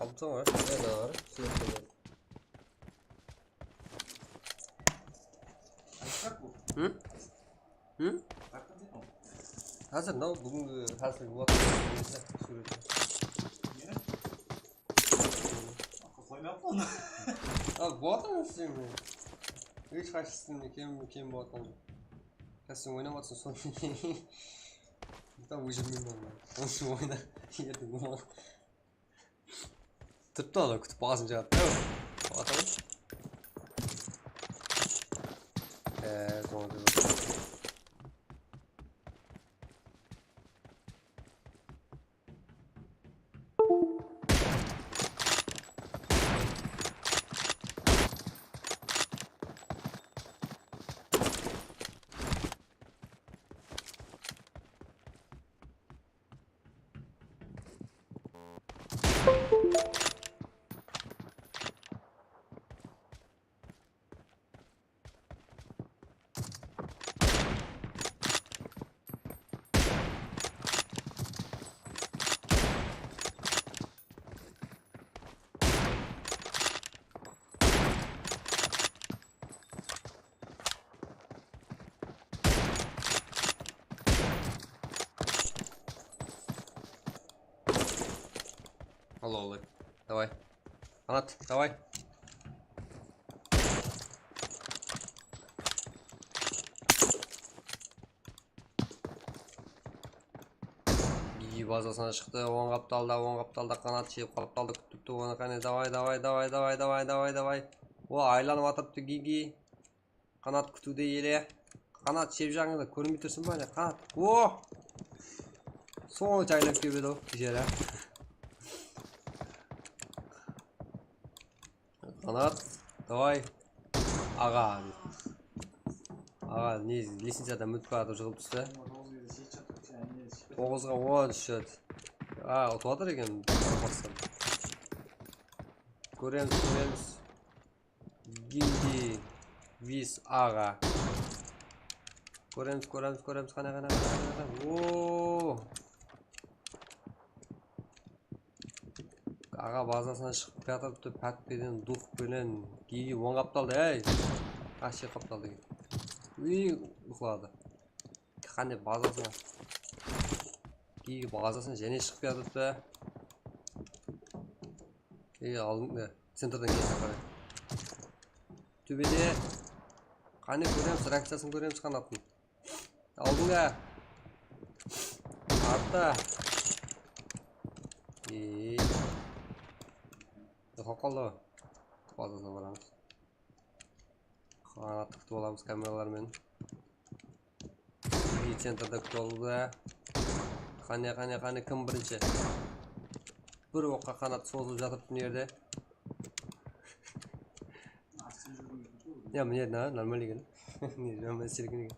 Aldım sana. Nerede var? Hı? Hı? Házir mınaw búgingi házirgi waqıtta súwreti. Qoymayappan. Al, boladı sen. Hesh qaysısın kem, kem boladı. Házir sen oynap atırsań, sonı. Da óshirmeymen. Onı oyna. Erteń. Turıptı, ana kútip basın jaǵıp. Ataw. Eee, sońında. Al, al, al. Davay. Qanat, davay. Gigi bazasına shıqtı, oń qaptalda, oń qaptalda, Qanat shep qaptalda kútipti onı, qáne, davay, davay, davay. O, aylanıp atırıptı Gigi. Qanat kútiwde ele. Qanat shep jańında kórinbey tursın ba ne? Qanat. O! Sonı jaylap kelip edi-aw, biyshara. Qanat, davay. Aǵa. Aǵa, ne, lestnicadan minip baratır, jıǵılıp tústi. Toǵızǵa on shot. A, utıp atır eken. Kóremiz, kóremiz. Gigi, Vis, aǵa. Kóremiz, kóremiz, kóremiz. Qáne, qáne, qáne, qáne, qáne. Oo! Aǵa bazasına shıǵıp kiyatırıptı, pát penen, dux penen. Gigi oń qaptalda, ey! Ashı qaptalda. Uy, uyqıladı. Qáne bazasına. Gigi bazasına jáne shıǵıp kiyatırıptı. Ey, aldıń, e, centrdan kelip qaray. Tóbede. Qáne kóremiz, reakciyasın kóremiz Qanattın. Aldıń da. Artta. Ey. Qaldı. Bazasına baramız. Qanattı kútip alamız kameralar menen. Birinshi centrda kútip alıwda. Qáne, qáne, qáne, kim birinshi? Bir oqqa qanat sozılıp jatırıptı mına jerde. Ya, mine, na-, нормально eken. Ne, нормально eken.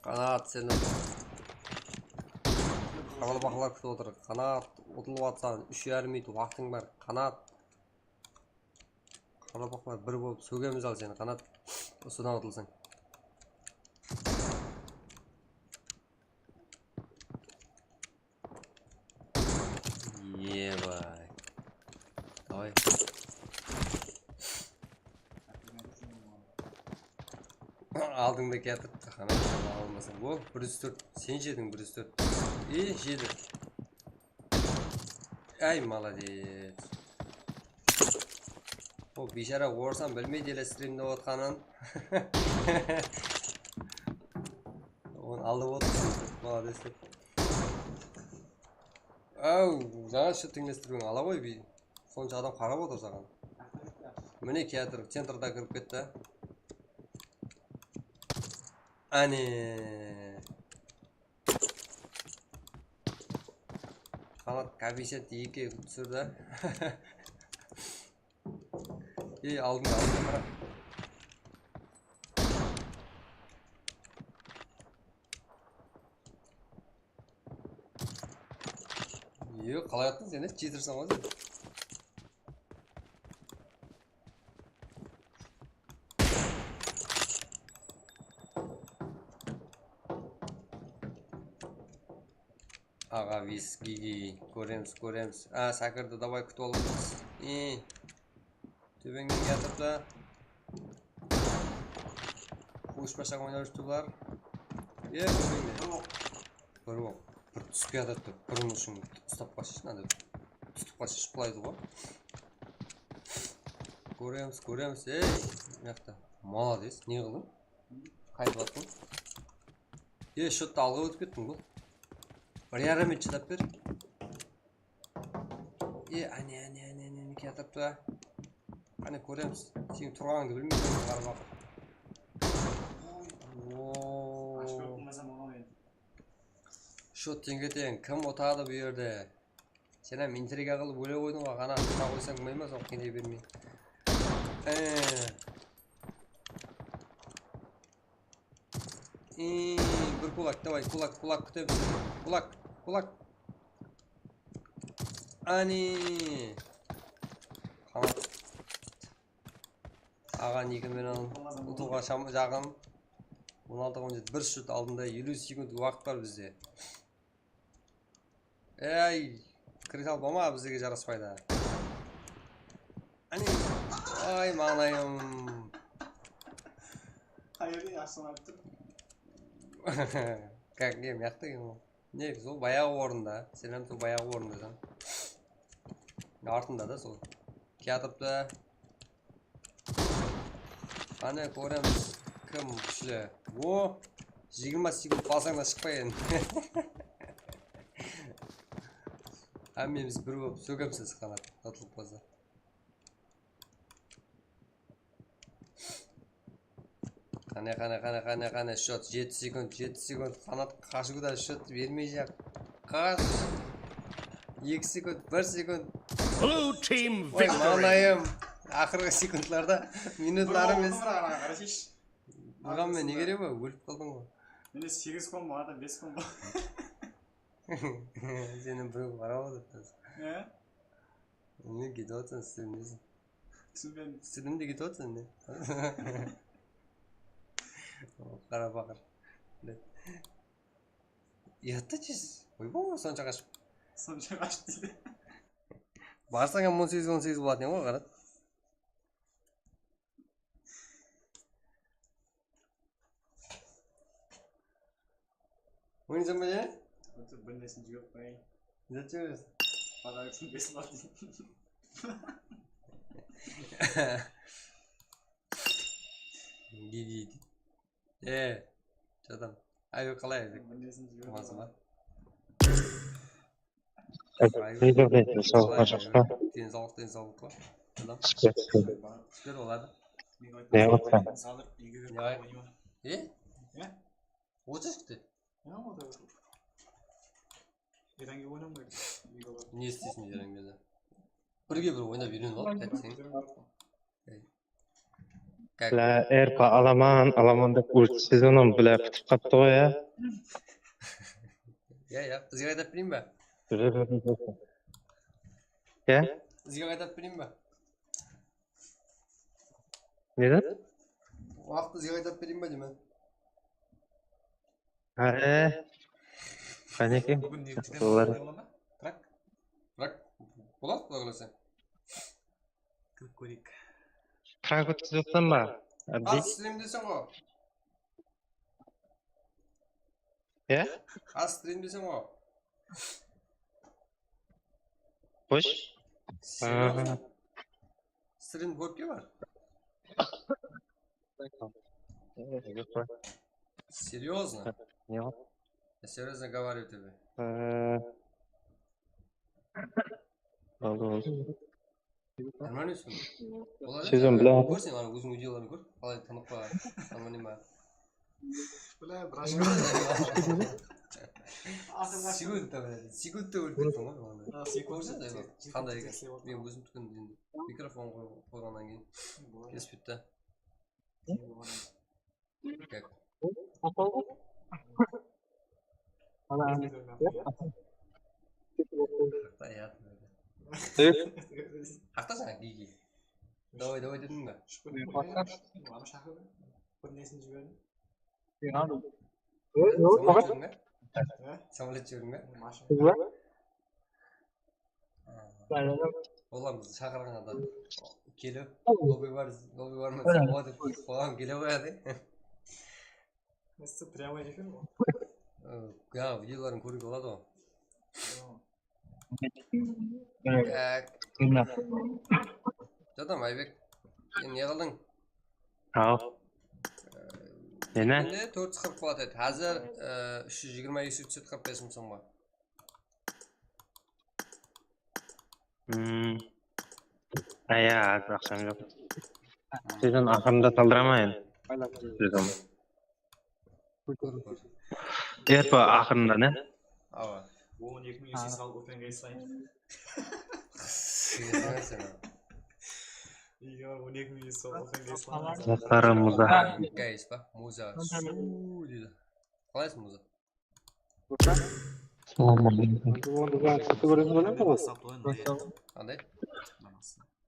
Qanat, seni qaraqalpaqlar kútip otır. Qanat, utılıp atsań, úsh yarım minut waqtıń bar. Qanat. Qaraqalpaqlar bir bolıp sógemiz al seni, Qanat. Usıdan utılsań. Eba. Davay. Aldıńda kiyatırıptı, Qanat, almasam. O, bir júz tórt. Sen jediń bir júz tórt. E, jedi. Ay, молодец. O biyshara orıslan bilmeydi ele strimde otqanın. Onı alıp otır, молодец dep. Aw, jańa shıt teńlestirmeń, ala ǵoy, bi. Sonsha adam qarap otır saǵan. Mine, kiyatır, centrda kirip ketti. Áne. Qanat koefficienti ekige túsirdi. Ey, aldıńda, aldıńda qara. Yoq, qalay attıń sen, cheatersań ǵoy sen. Aǵa, viski, kóremiz, kóremiz. A, Sákirdi davay kútip alamız. E, tóbenge kiyatırıptı. Ushpashaq oynap júripti bular. E, tóbenge. Bir oq. Bir túsip kiyatırıptı. Bir ushın uslap qalsayshı, mınaday. Túsip qalsayshı qulaydı ǵoy. Kóremiz, kóremiz. Ey, mıyaqta. Молодец, ne qıldıń? Qaytıp attıń. E, shottı alǵa ótip kettiń ǵoy. Bir yarım minut shıdap ber. E, áne, áne, áne, áne, áne, kiyatırıptı. Qáne, kóremiz. Seniń turǵanıńdı bilmeymen, qaraqalpaq. Oo. Shot teńge-teń. Kim utadı bu jerde? Sen hám intriga qılıp óle qoydıń ǵoy, Qanat, uta qoysań bolmay ma, soń qıynay bermey. E. Iy, bir kulak, davay, kulak, kulak kútemiz. Kulak, kulak. Áne. Qanat. Aǵa, niki menen utılǵa sham-, jaqın. On altı on jeti, bir shut aldında eliw sekund waqıt bar bizde. Ey, kire sal bolma, bizlerge jaraspaydı. Áne, ay, mańlayım. Qayerde, ashılan aytıp tur. Как, ne, mıyaqta eken ol. Ne, sol bayaǵı orında. Sen hám sol bayaǵı orındasań. Artında da sol. Kiyatırıptı. Qáne, kóremiz, kim kúshli. O, jigirma sekund qalsań da shıqpay endi. Hámmemiz bir bolıp sógemiz, Qanat, utılıp qalsa. Qáne, qáne, qáne, qáne, qáne, shot, jeti sekund, jeti sekund, Qanat qashıwda shot bermey jaq. Qash. Eki sekund, bir sekund. Blue team victory. Oy, mańlayım. Aqırǵı sekundlarda minutlar emes. Urǵan, urǵan men, ne keregi bar? Ólip qaldıń ǵoy. Mende segiz kombo, adam bes kombo. Seni birov qarap otır. He? Ne ketip atırsań, islemiyseń? Túsinbedim. Islediń de ketip atırsań ne? Qara paqır. Uyatta jeysiz. Oyboy, sonsha qashıp. Sonsha qashıp deydi. Barsań hám on segiz on segiz bolatın edi ǵoy, qara. Oynaysań ba jáne? Otur, bir nárse joq, qoyayın. Zat joq. Podarokın besip al deydi. Gigi. E, jadam. Ay, qalay? Bir nárse joq. Mazı bar. Ne jaqtay, densawlıqqa jaqsı pa? Densawlıq, densawlıq pa? Adam. Super, super. Super boladı. Ne qılıpsań? Ne? Otız işte. Ne isteysiń Erangeli? Birge bir oynap úyrenip al, qátseń. Bla, erpa alaman, alaman dep, últi sezonım, bla, pitip qaptı ǵoy, ya. Ya, ya, bizge qaytap bereyin ba? Júre berdim. Ya? Bizge qaytap bereyin ba? Ne dedi? Waqıt bizge qaytap bereyin ba deymen. Áre. Qánekey. Búgin ne Jaqsı bolar. Bırak. Bırak. Boladı, Quday qálese. Kirip kóreyik. Prank ótkizip atırsań ba, Abdi? Az strimdeseń ǵo. Ya? Az strimdeseń ǵo. Xosh. Seryoznıy? Aa. Strim kórip bar. Joq pa? Seryoznıy? Ne bar? Я серьёзно говорю тебе. Ee, Boldı, boldı. Нормально. Sezon bilen. Kórseń, ana, óziń videoların kór. Qalay tanıp qalǵan. Nормально ma? Bla, bir sekundta, bla, sekundta ólip kettiń ǵoy. Kórseń, qanday eken. Men ózim túkin mikrofon qoy-, qoyǵannan keyin. Kespeydi da. Haqta, ya. Haqta saǵan, Gigi. Davay, davay dedim be? Bir nesin jiberdim. Samolyot jiberdiń be? Samolyot jiberdiń be? Olar bizdi shaqırǵan adam kelip, lobby bar, lobby bar ma, sen oǵan dep, oǵan kele qoyadı. Nasıl, прямой эфир ǵoy? Ya, videoların kóruge boladı ǵoy. Tak. Jadam, Aybek, sen ne qıldıń? Al. Meni? Endi tórt júz qırq bolat edi. Házir, e, úsh júz jigirma eki sót qırq bes mıń som bar. Hmm. Aya, házir aqsham joq. Sezon aqırında saldıraman endi. Sezon. Erpa aqırında ne? Awa. On eki mıń ese salıp ótken gayıslayın. Ege on eki mıń ese salıp ótken gayıslayın. Muza. Gayıs pa? Muza. Suu deydi. Qalaysıń, Muza? Assalawma aleykum. Qanday?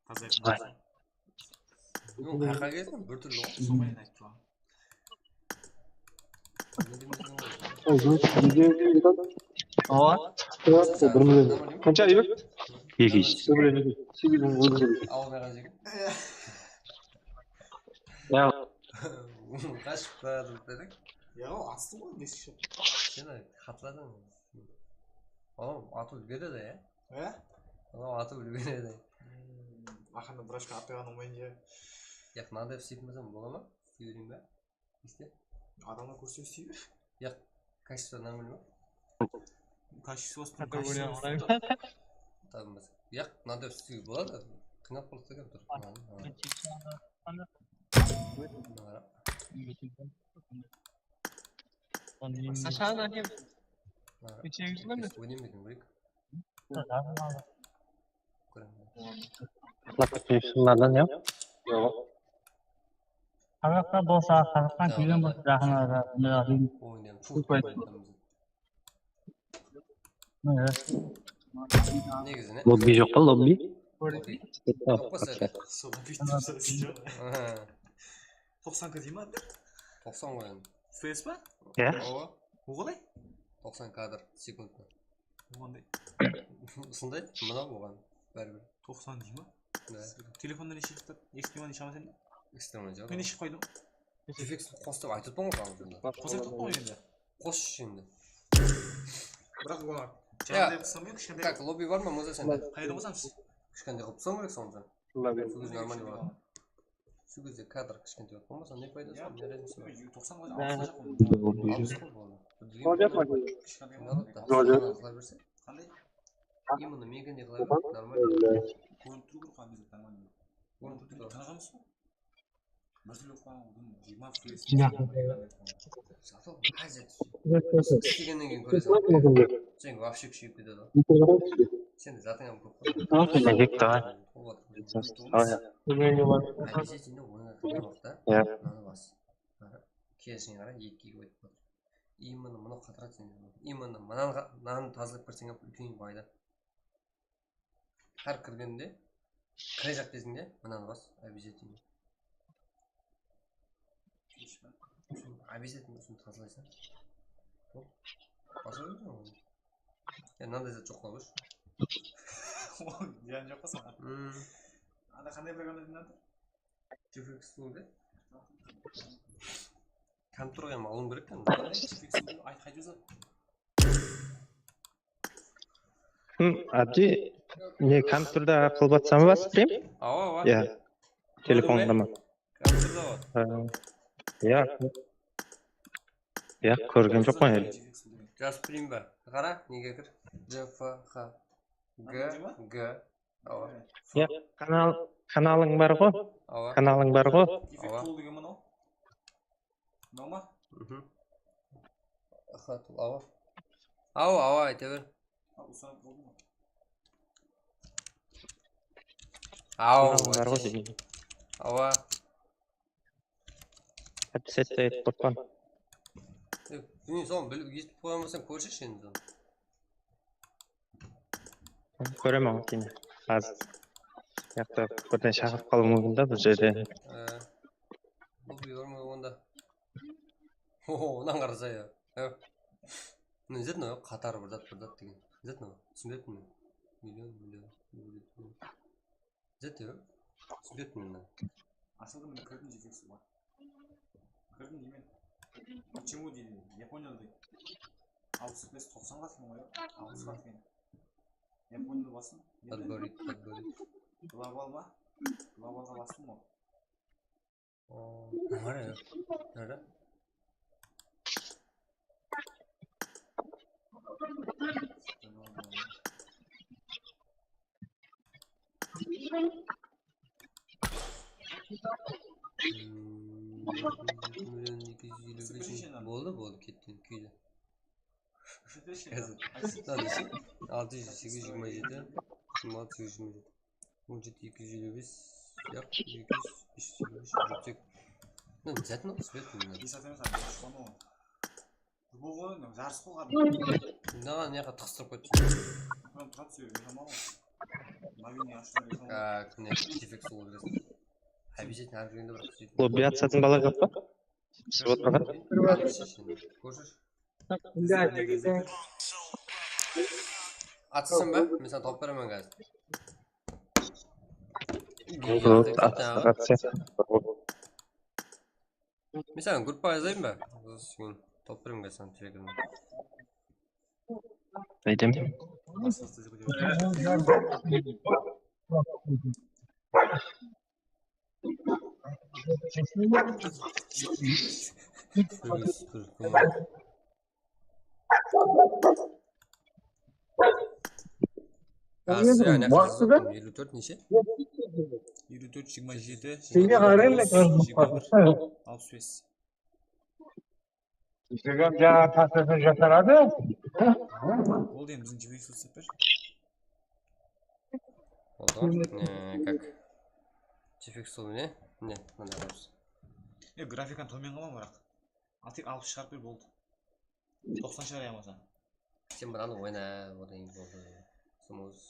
Taza aytqan. Yoq, qayaqqa kelsin, bir túrli ǵoy. Somayın ayttı. Awa. Bir million. Qansha, Aybek? Eki júz. Awılmay qalsın. Ya. Qashıp baradı dep ediń. Ya, astı ǵoy, bes kishí. Sen xatladıń. Oǵan atıw beredi, ya? Ya? Oǵan atıw beredi. Hmm, aqırında broshka atpayǵan umayın, ya. Ya, mınaday isteytuǵın bolsam bola ma? İstey bereyin be? İste. Adamlar kórse istey ber. Ya, качество нормально ma? Качествоsı. Tabınbas. Ya, mınaday istiw boladı. Qıynalıp qaladı eken, turıp. Qashan ake? Óyneymedim, Rik. Qıtırlap ketpeyik shınlardan, ya? Yoq. Qazaqta bolsa, Qazaqstan kelgen bolsa, jaqın arada, bunday qıyın. Oynayman. Super. Negizinen. Lobby joq pa, lobby? Lobby. Joq pa, sizde? Soǵan buytip. Aha. Toqsan K dey ma? Toqsan ǵoy endi. F P S pa? Iya. Awa. Ol qalay? Toqsan kadr sekundta. Ol qanday? Usınday, mına oǵan báribir. Toqsan dey ma? Da. Telefonda neshe shıqtı? Ekstremalnıy shama sende? Ekstremalnıy shama. Men neshe qoydım? Effekt qos dep aytıp atırman ǵoy. Qos aytıp atırman ǵoy endi. Qos endi. Biraq olar. Ya, janday qılsam eken, kishkentay. Как, lobby bar ma, Muza, sende? Qayda qosamız? Kishkentay qılıp taslam kerek sonda. Lobby. Sol kez нормально boladı. Sol gezde kadr kishkentay bolıp qalmasa, ne paydası bar, ne raznica bar? Toqsan ǵoy, alpıs ǵoy. Alpıs ǵoy boladı. Qıla berse. Qanday? Именно менiki ne qıla beredi, нормально. Kórinip tur, nормально. Kórinip tur. Tanıǵanmız ba? Bir túrli oqıǵan, jigirma Zato hájat. Islegennen keyin kóreseń. Sen вообще kúsheyip ketedi. Sen zatıń hám kóp qo. Erkek, давай. Обязательно oynatıp waqıtta. Mınanı bas. Qara. Kelishine qara, ekige ótip atır. Именно mınaw qatıradı sen. Именно mınanı qa-, mınanı tazalap kirseń hám úlken fayda. Hár kirgende, kirejaq kezińde mınanı bas, обязательно. Обязательно usını tazalaysań. Hop. Basa berdi ǵoy. Ya, mınanday zat joq qoyǵoyshı. Ol ziyan joq pa saǵan? Hmm. Anda qanday program dep atır? Jefek stol de. Kompyuterge alıwım kerek ekan. Jefek stol dep ayt, qaytsa. Kim, Abdi, ne, kompyuterde qılıp atsań ba strim? Awa, awa. Ya, telefonda ma? Kompyuterde awa. Ha, ya. Ya, kórgen joqpan ele. Jazıp turayın ba? Qara, nege kir? J F H. G, G. Awa. Ya, kanal, kanalıń bar ǵo? Awa. Kanalıń bar ǵo? Awa. Mınaw ma? Mhm. Awa, awa, ayta ber. Awa, kanalım bar ǵo deymen. Awa. Hátte-sátte aytıp qoyıppan. Mine, sonı bilip, esitip qoyǵan bolsań, kórsheshi endi sonı. Kóremen, keyin. Házir. Mıyaqta birden shaqırıp qalıwı múmkin da, bul jerde. Ee, bul buyırma onda. Oho, mınan qarasa ya. Mına ne zat mınaw, qatarı bir zat, bir zat degen. Ne zat mınaw? Túsinbeptin men. Million, million, million. Zat ya. Túsinbeptin men mınan. Asıldı mına kirdim, jefeksi bar. Kirdim deymen. Почему deydi, Yaponiyalı deydi. Alpıs bes, toqsanǵa atkan ǵoy, alpısqa atkan. Yaponiyalı basın. Подборит, подборит. Global ma? Globalǵa bastım ǵoy. Aa, ne var ya? Nerede? Hmm, million eki júz eliw bes. Boldı, boldı, ketken kúydi. Házir. Mınaw desem, altı júz, segiz júz jigirma jeti, jigirma altı, segiz júz jigirma jeti. On jeti, eki júz eliw bes, yaq, eki júz, bes júz eliw bes, júz eliw sek. Mınaw ne zat, mınaw, свет mınaw. Esatemiz abi, Ruslan oǵan. Futbol ǵoy, mınaw jarıs bolǵan. Mınaǵan mınaqa tıǵıstırıp qoyıptı. Mınaw turıp sóylep, tamam ǵoy. Mobilniy ashıp, tamam. Как, mine, defekt bolıp júresiz. Обязательно hár kirgende bir qız. Lobbi atısatın bala joq pa? Pisip otırǵan. Kórsiz. Atsasań ba? Men saǵan tawıp beremen házir. Boldı, atsa, atsa. Men saǵan gruppa jazayın ba? Tawıp beremen házir saǵan telegramnan. Aytayın. Eliw tórt neshe? Eliw tórt, jigirma jeti, jigirma bir, alpıs bes. Instagram jańa kartasına jasaradı. Boldı, endi biziń jiberiwshi islep ber. Boldı. Ee, как? Jefek stol mine. Mine, mına koyıpsız. E, grafikanı tómen qılaman, biraq. Al, tek alpıs shıǵarıp ber, boldı. Toqsan shıǵar yamasa. Sen mınanı oyna, odan keyin boldı. Smooth.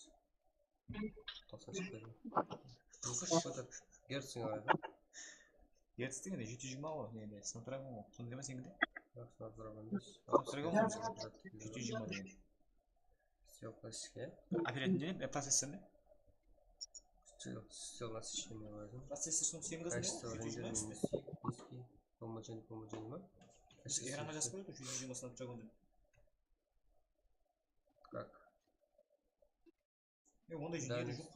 Toqsan shıqpaydı. Toqsan shıqpaydı. Gertsiń qaraydı. Gerts degende jeti júz jigirma ǵoy, nede, Snapdragon ǵoy. Sonda emes endi. Yoq, Snapdragon emes. Snapdragon ǵoy. Jeti júz jigirma degen. Stelka ishke. Operator ne? E, processor ne? Stel-, stelka ishke ne qoyasań? Processor sonı sen bilesiń. Качество renderinга nizki, nizki. Помочь, помочь ma? Ekranǵa jazıp qoydı, júz jigirma Snapdragon dep. Как? E, onday júdeli joq.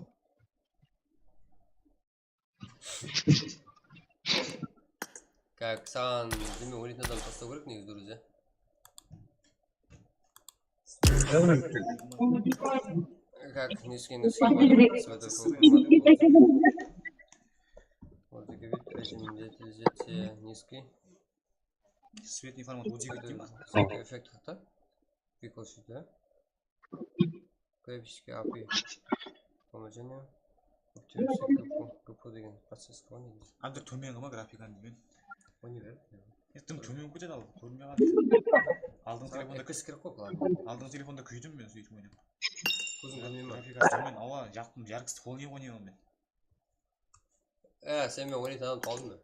Как, saǵan deme, oynaytın adam taslaw kerek negizi, друзья. Как низкий, низкий, низкий, низкий. Светный формат вот егит дейmiz. Эффект haqta. Прикол shu da. Графический A P I. Помножение. Оптимизация G P U, G P U degen процесс ǵoy negizinde. Andır tómen ǵo ma grafikanı deymen. O ne beredi? Ettim tómen ketedi al, kórinbey qaldı. Aldın telefonda kis kerek ǵo bular. Aldın telefonda kúydim men sóytip oynap. Kózim kórmey ma? Grafikası tómen, awa, jaqtım, jarkıstı qolına qoymayman men. E, sen menen oynaytuǵın adam tawdım men.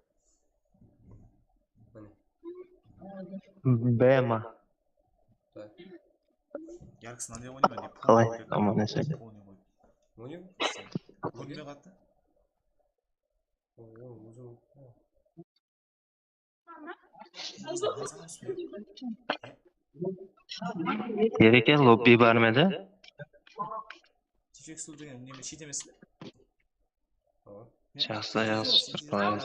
Mine. B ma? Yarkısın anday oynayman dep. Qalay? Aman esen. Oynay qoy. Oynay qoy. Kórmey qattı. Oy, oy, oy. Ereke, lobbi barmedi? Tifek suw degen neme shit emes pe? Jaqsı, jaqsı, shıqlayız.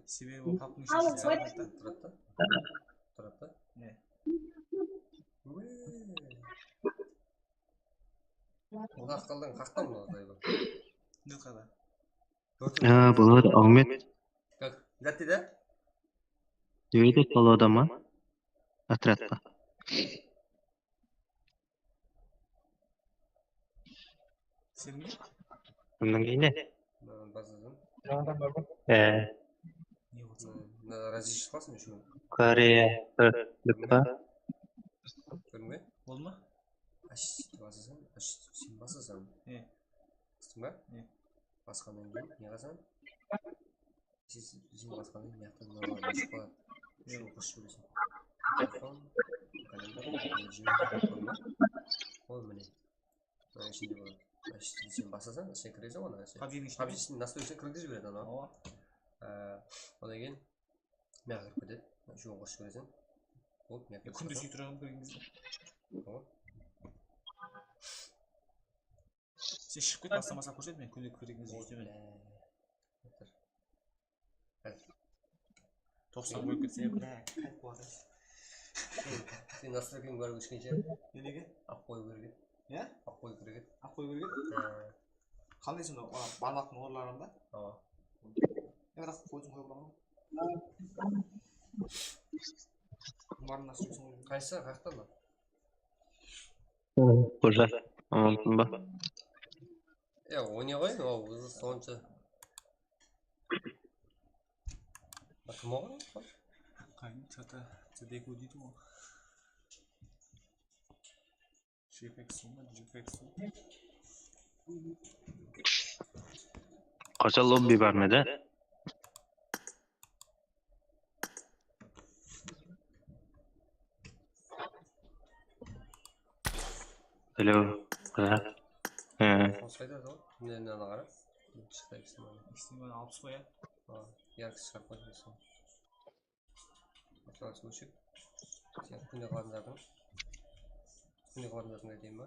Sebebi ol xalqtıń ishinde shit sawıp atır. Turadı da. Ne? Bul haqtaldan qaqtan boladı, ayba. Ne qada? Ha, boladı, Áwmet. Gát, gát dedi. Júredi, boladı ma? Otradqa. Kimniń keyine? Bazadan. E. Ne oldı? Mına razıyshı qılasın ushın. Koreya, Litva. Kórdiń be? Boldı ma? Ash, basasań, ash, sen basasań. Ne? Bastın ba? Ne? Basqannan keyin ne qılasań? Siz, siz basqannan mıyaqtan mınalar ashıp qaladı. Ushın qosıp jibereseń. Telefon, kalender, kalender, ol mine. Mına ishinde boladı. Mına ishinde sen basasań, sen kireseń ǵoy, mına ishine. PUBGniń ishine? PUBGniń nastroykasin kirgizip jiberedi anaw. Awa. Á, odan keyin mına kirip ketedi. Mına ishine qosıp jibereseń. Hop, mına kirip ketedi. Kúnde sóytip turaman kirgen gezde. Hop. Sen shıǵıp ket, bastan basqa kórset, men kúnde kirgen gezde sóytemen. Toqsan qoyıp ketsem, bla, qayt boladı. Sen nastroykań barıp óshkenshe. Nege? Aq qoyıw kerek edi. Ya? Aq qoyıw kerek edi. Aq qoyıw kerek edi? Há. Qanday sonda, barmaqtıń orınları ma? Awa. Ya, biraq qoyıwsın qoyıp alaman. Barın nastroykasin qoyıp. Qaysı, qayaqtan ba? Xoja, amansın ba? Ya, oynay qoyıń, ol ózi sonsha. Kim oǵan? Qayın, tata, tata deydi ǵo. Jefeksu ma, Jefeksu. Qashan lobbi barmedi? Alo. Ha. He. Qosaydı da, kimlerine qara. Shıqtı ekstremal. Ekstremal alpıs qoy, ya. Ha, yarkısı shıǵarıp qoydı. Atlas óship. Sen kúnde qılatın zatıń. Kúnde qılatın zatıń aytayın ba?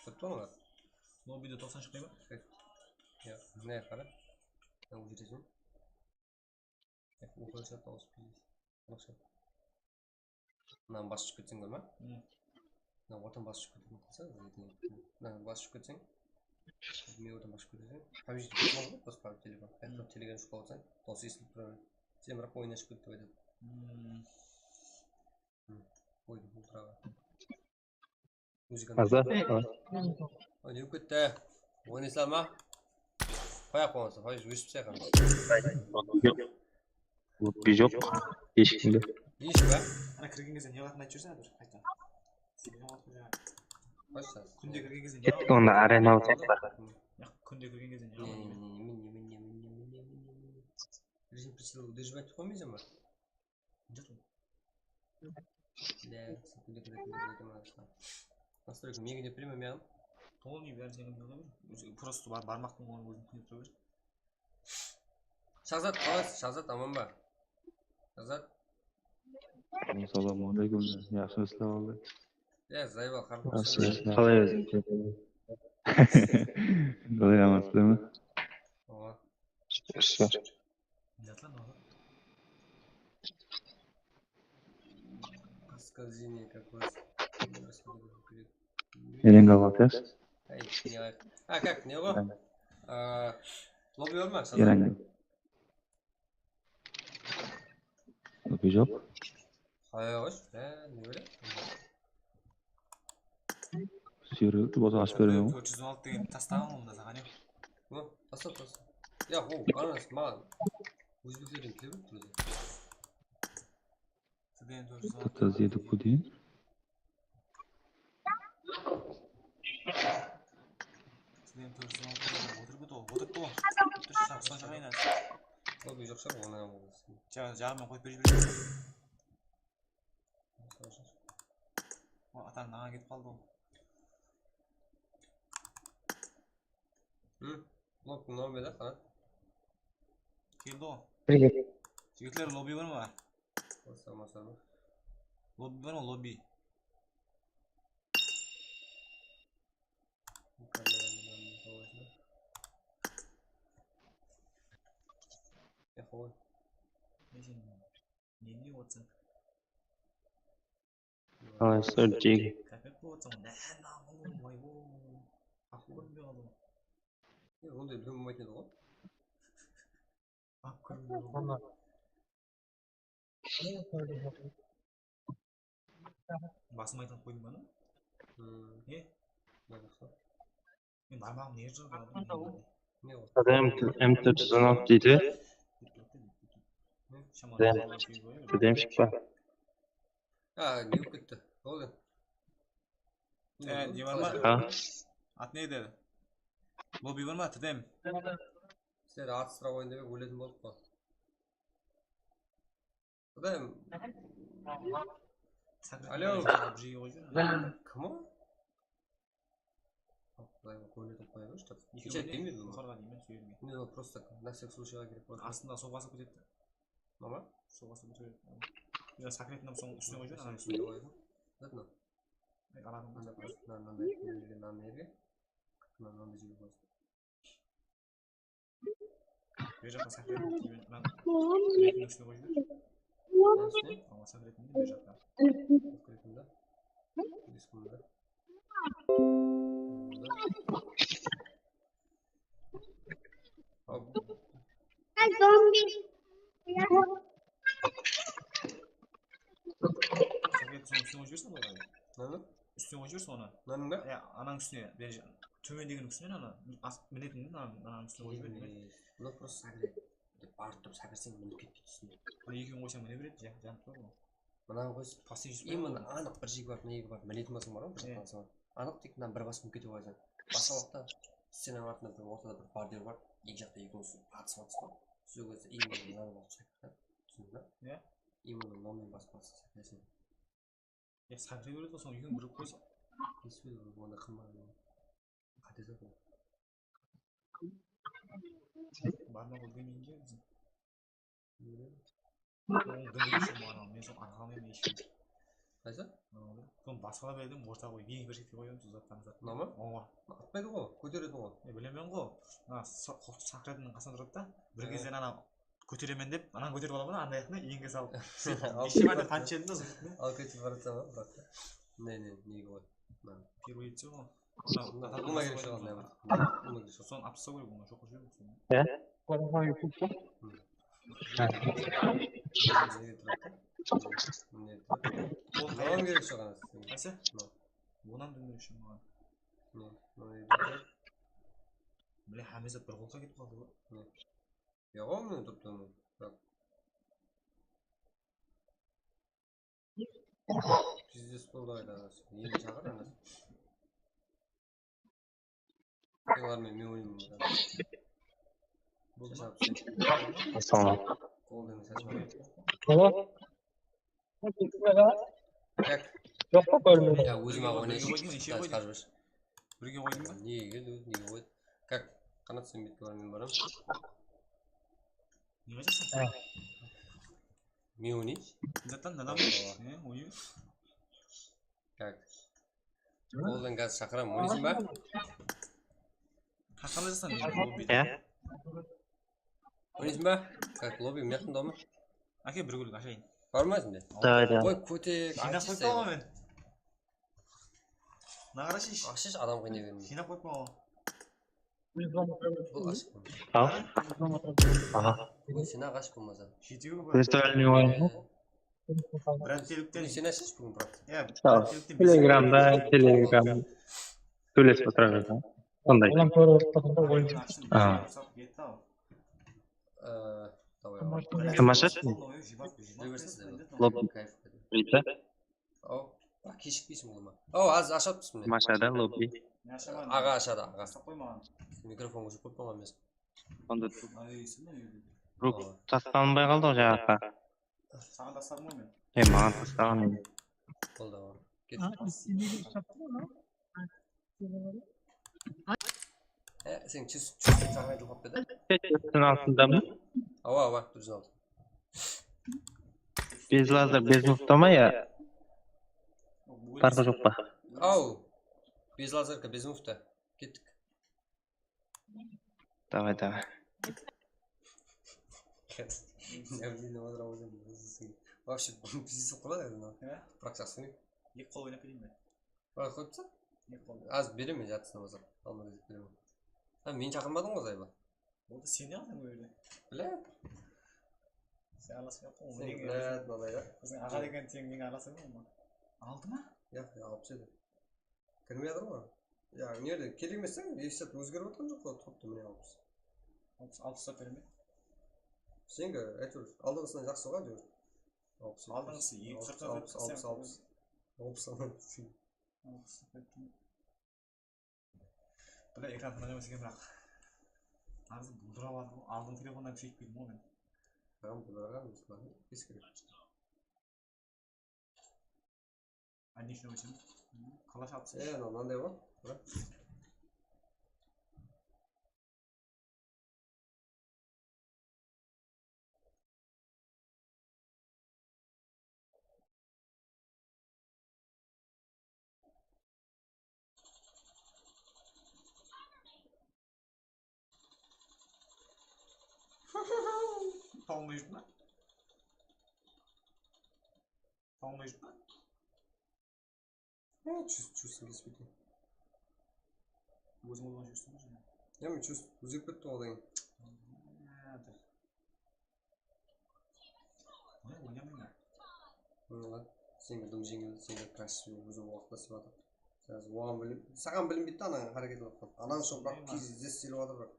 Turıptı ǵoy olar. Lobbide toqsan shıqpay ma? Ya, mına qara. Mına ózeresiń. Ókirse tawıs. Mınanı basıp ketseń kórme. Mına ortan basıp ketken qılsa, mına basıp ketseń. Men ortan basıp ketseń. Hám jeti ketseń, basıp telefon. Ayaqta telegen ushıp qalsa, dawıs esitilip tura beredi. Sen biraq oyın ashıp ket dep aytadı. Qoydım, ultraǵa. Muzıkanı. Azat. Oy, ne ketti? Oynaysalar ma? Qoya qoyıńız, qoy, ósip sayqamız. Yoq. Lobbi joq. Hesh kimde. Hesh ba? Ana kirgen gezde ne qılatın aytıp jibersene bir qayta. Kúnde kirgen gezde ne qılatın? Onda arena alsaq pa? Yaq, kúnde kirgen gezde ne qılatın? Rejim prisilo dejim aytıp qoymaysań ba? Nastroyka meni de prima miyam. Полный bári seniń. Просто bar, barmaqtıń oǵan ózin kúnep tura ber. Shahzat, qalaysız? Shahzat, aman ba? Shahzat. Assalamu aleykum. Yaxshımısızlar, oǵlan? Ya, Zaybal, qardash. Yaxshımız, qalay ózińiz? Qalay, amansızlar ma? Awa. Yaxshılar. Скольжение какое? Erenge alatız. Ey, ne alayıq? Ha, kak, ne ǵo? Lobby bar ma? Erenge. Lobby joq. Qoya qoysh, ne bere? Server bolsa ashıp bermey ǵo. Tórt júz on altı degen tastaǵan onda saǵan ep. Bu, tasta, tasta. Ya, o, ana, maǵan. Ózbeklerden kelip turdı. Sizden tórt júz on altı. Zedi kudiyin. Sizden tórt júz on altı otırıp otır, otırıp otır. Otır, shaqsan shaqayın. Lobby joq shıǵar, onı. Jarımnan qoyıp berip jiberemiz. Atań naǵan ketip qaldı ol. Hı? Lobby normal da, qara. Keldi ǵo. Birge. Jigitler, lobby bar ma? Basama, basama. Lobby bar ma, lobby? Ya, qoy. Ne sen, ne deyip otsań? Alaysa, jegi. Kápek bolıp otsań, ne, ne, oy, oy. Aq kórinbey qaldı ǵo. Ya, onday bilem bolmaytın edi ǵo. Aq kórinbey qaldı. Basım aytılıp qoydım ba? Hmm. Ne? Bayaqta. Men barmaǵım ne jerde? Ne o? Adam M tórt júz on altı deydi. Tidem shıqpa. Ha, ne bolıp ketti? Boldı. E, ne bar ma? Ha. At ne edi? Lobby bar ma, Tidem? Sizler atıstıra qoyın dep óletin boldıq ǵo. Qudayım. Sakret Alo. Jigi qoyıp júr. Kim o? Qudayım, óletin qoya bershi. Ekewine yuqarıǵa deymen, sóyerme. Ne, o prosto na всякий случайǵa kerek boldı. Astında sol basıp ketedi. Mama? Sol basıp ketedi. Ya sakretin soń ústine qoyıp júber, ana ústine. Ladno. Ay, aradan Mına prosto mınanday, mınanday jerge qoyıp. Mınanday jerge qoyıp. Bul jaqqa sakretin deymen, mınan sakretin ústine qoyıp jiber. Mına ústine? Awa, sakretin de bul jaqqa. Sakretin da. Diskimdi. Sakretin soń ústine qoyıp jibersin, oǵan. Nani? Ústine qoyıp jibersin onı. Nanı da? Ya, ananıń ústine, beri ja-, tómendeginiń ústine ana, as-, minetin, ana, ananıń ústine qoyıp jiber. Mına prosto sakret. Barıp turıp sakretseń, minip ketpeydi ústine. Bul ekewin qoysań, mine beredi, ja-, janıp tur ǵo. Mınanı qoysa, Pastıyı júz именно anıq bir jegi bar, mına jegi bar, minetin basıń bar ǵo, bir jaqtan basıń. Anıq tek mınanı bir basıp minip ketip alasań. Basqa waqıtta scenań artında bir ortada bir border bar, eki jaqta ekewin atısıp atısıp bar. Sol gezde именно mınanı basıp sakretseń. Túsindiń ba? Ya. Именно mınaw menen basıp atısıp sakretseń. Ya, sakre beredi ǵo, soń ekewin birigip qoysa. Kesip edi, onda qılmaǵan. Qáte zat ol. Barmaq úlgilmeyince bizim. Oń dúrmeyshi maǵan, men soń arqalamay men ishim. Qaysı? Soń basqalap berdim, orta qoyıp, eń bir shette qoyamız, uzattan uzattan. Mınaw ma? Owa. Atpaydı ǵo, kóteredi ǵo. E, bilemen ǵo. Mına sakretiniń qasında turadı da. Bir gezden ana kóteremen dep, ananı kóterip alaman, anday aqını eńge salıp. Neshe márte tanıp edim da, zıvıtın. Al ketip baratsa ma, biraq. Ne, ne, nege qoy. Первый etse ǵo. Bunga kerek shıǵar, ne bar. Bunga kerek shıǵar. Soń alıp taslaw kerek, bunga joqqa jiberip soń. Qoyma YouTube. Nege turadı? Nege turadı? Bunga kerek shıǵar. Qaysı? Onnan dúrmeyshi maǵan. Ne? Mına Bile, hámme zat bir qolǵa ketip qaldı ǵo. Yoq, mına turıptı. Pizdec boldı ǵoy, anası. Endi shaqır, anası. Olar men, men oynamayman. Boldı ma? Assalawma. Qoldan shashma. Halo. Tak. Joq pa bólmedi. Ya, ózim-aq oynayınshı. Chiqarıp jibershi. Birge qoydım ba? Nege keldi, nege qoydı? Kak, Qanat, sen betke bar, men baram. Ne qılasań? Ha. Men oynayınshı. Zattan nadam. Ne, oyın. Kak. Qoldan gaz shaqıram, oynaysań ba? Qaqamda jasań, men lobbi. Ya. Oynaysań ba? Kak, lobbi mıyaqtında ma? Áke, bir gúllik ashayın. Bar ma sende? Давай, давай. Qoy, kótek. Jıynap qoyıptı ǵo men. Mına qarashi. Ashshı, adam qıynay bermey. Jıynap qoyıp qoyǵan. Bul ashıq. Al. Aha. Sen-aq ashıq bolmasa. Virtualniy oyın. Birinchilikten sen ashshı búgin, brat. Iya, Al. Telegramda, Telegram. Sóylesip otıra berdi. Sonday. Olam kórip otırdı oyın. Aa. Kim ashasın? Lobby. Bildi. Aw, a, keshikpeysiń ǵoy ma. Aw, házir ashap tursın. Kim ashadı lobby? Aǵa ashadı, aǵa. Mikrofon óshirip qoyıp qoyǵan emes. Onda ruk taslanbay qaldı ǵoy jaǵaqqa. Saǵan tasladım ǵoy men. E, maǵan taslaǵan edi. Boldı, aǵa. Kettik. E, sen júz, júz saǵan aytılıp qaptı da. Júz altında ma? Awa, awa, júz altı. Bez lazer, bez mufta ma ya? Barqa joq pa? Aw, bez lazerka, bez mufta. Kettik. Davay, davay. Вообще, biziz qıladı. Biraq jaqsı. Eki qol oynap bereyin be? Qoyıpsa? Eki qol. Az beremen, jatısına bolsa. Alma gezek beremen. Ha, meni shaqırmadıń ǵoy, Zayba. Boldı, sen ne qılasań ol jerde? Biledi. Sen aralasıp atırsań ǵoy. Sen biledi, mınaday da. Biziń aǵa degen teń meniń aralasa berme. Aldı ma? Yaq, yaq, alıp tásledim. Kirmey atır ǵoy. Ya, ne jerde kerek emes sen, esap ózgerip atırǵan joq ǵoy, turıptı, mine, alpıs. Alpıs, alpıs zat bereme. Seniki, áytewir, aldınǵısınan jaqsı ǵoy, áytewir. Alpıs, aldınǵısı, eki, alpıs, alpıs, alpıs, alpıs. Alpıs, alpıs. Alpıs zat berdim. Bile, ekran tınıq emes eken, biraq. Házir buldırap atır ǵoy, aldın telefonnan kúsheytpeydim ǵoy men. Saǵan buldırǵan emes, mınadan eskirip. Одни ещё возьмем. Qalash alıp. E, mınaw mınanday ǵoy. Bırak. Tawmay júrdi ma? Tawmay júrdi ma? E, júz, júz kespeydi. Óziń bolǵan júz ma? Ya, men júz ózgerip ketti ǵoy, odan keyin. Oynamay ma? Mına, seniń dım jeńil, seniń krasivый, ózi waqıtla islep atır. Házir oǵan bilim, saǵan bilinbeydi da, anań háreket etip atqan. Anań ushın biraq tez izlep atır, biraq.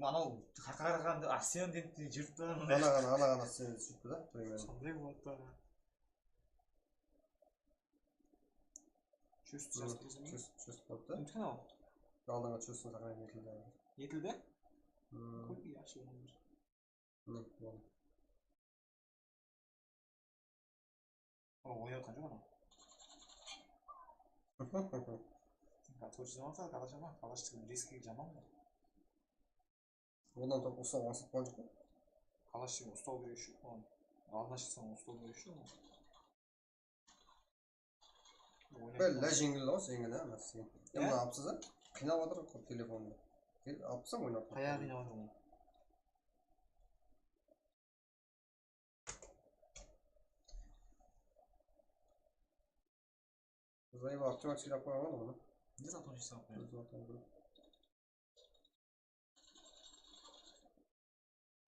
Anaw qarqara qaraǵanda ascendentte júrip turǵan. Ana ǵana, ana ǵana ascendent júrip tur da, примерно. Sonday boldı da. Chest, chest, chest, chest boldı da. Kimdiki anaw? Aldınǵı chestin saǵan etildi. Etildi? Hmm. Qoy, yaxshi boldı. Mine, boldı. O, oynayotqan joq anaw. Sen Kalashnikov jaman, Kalashnikov jaman ǵoy. Onnan top uslap ańsat bolǵan joq pa? Kalashnikov ustaw kerek ushın, oǵan aldına shıqsań ustaw kerek ushın. Bella, jeńil ǵoy, jeńil, á, mına sizge. Ya, mına alıpsız, á? Qıynap atır ǵoy telefondı. Kel, alıpsız, oynap. Qayaǵı qıynap atır ǵoy? Zayba avtomat silap qoyǵan onı. Ne zat onı silap qoyǵan?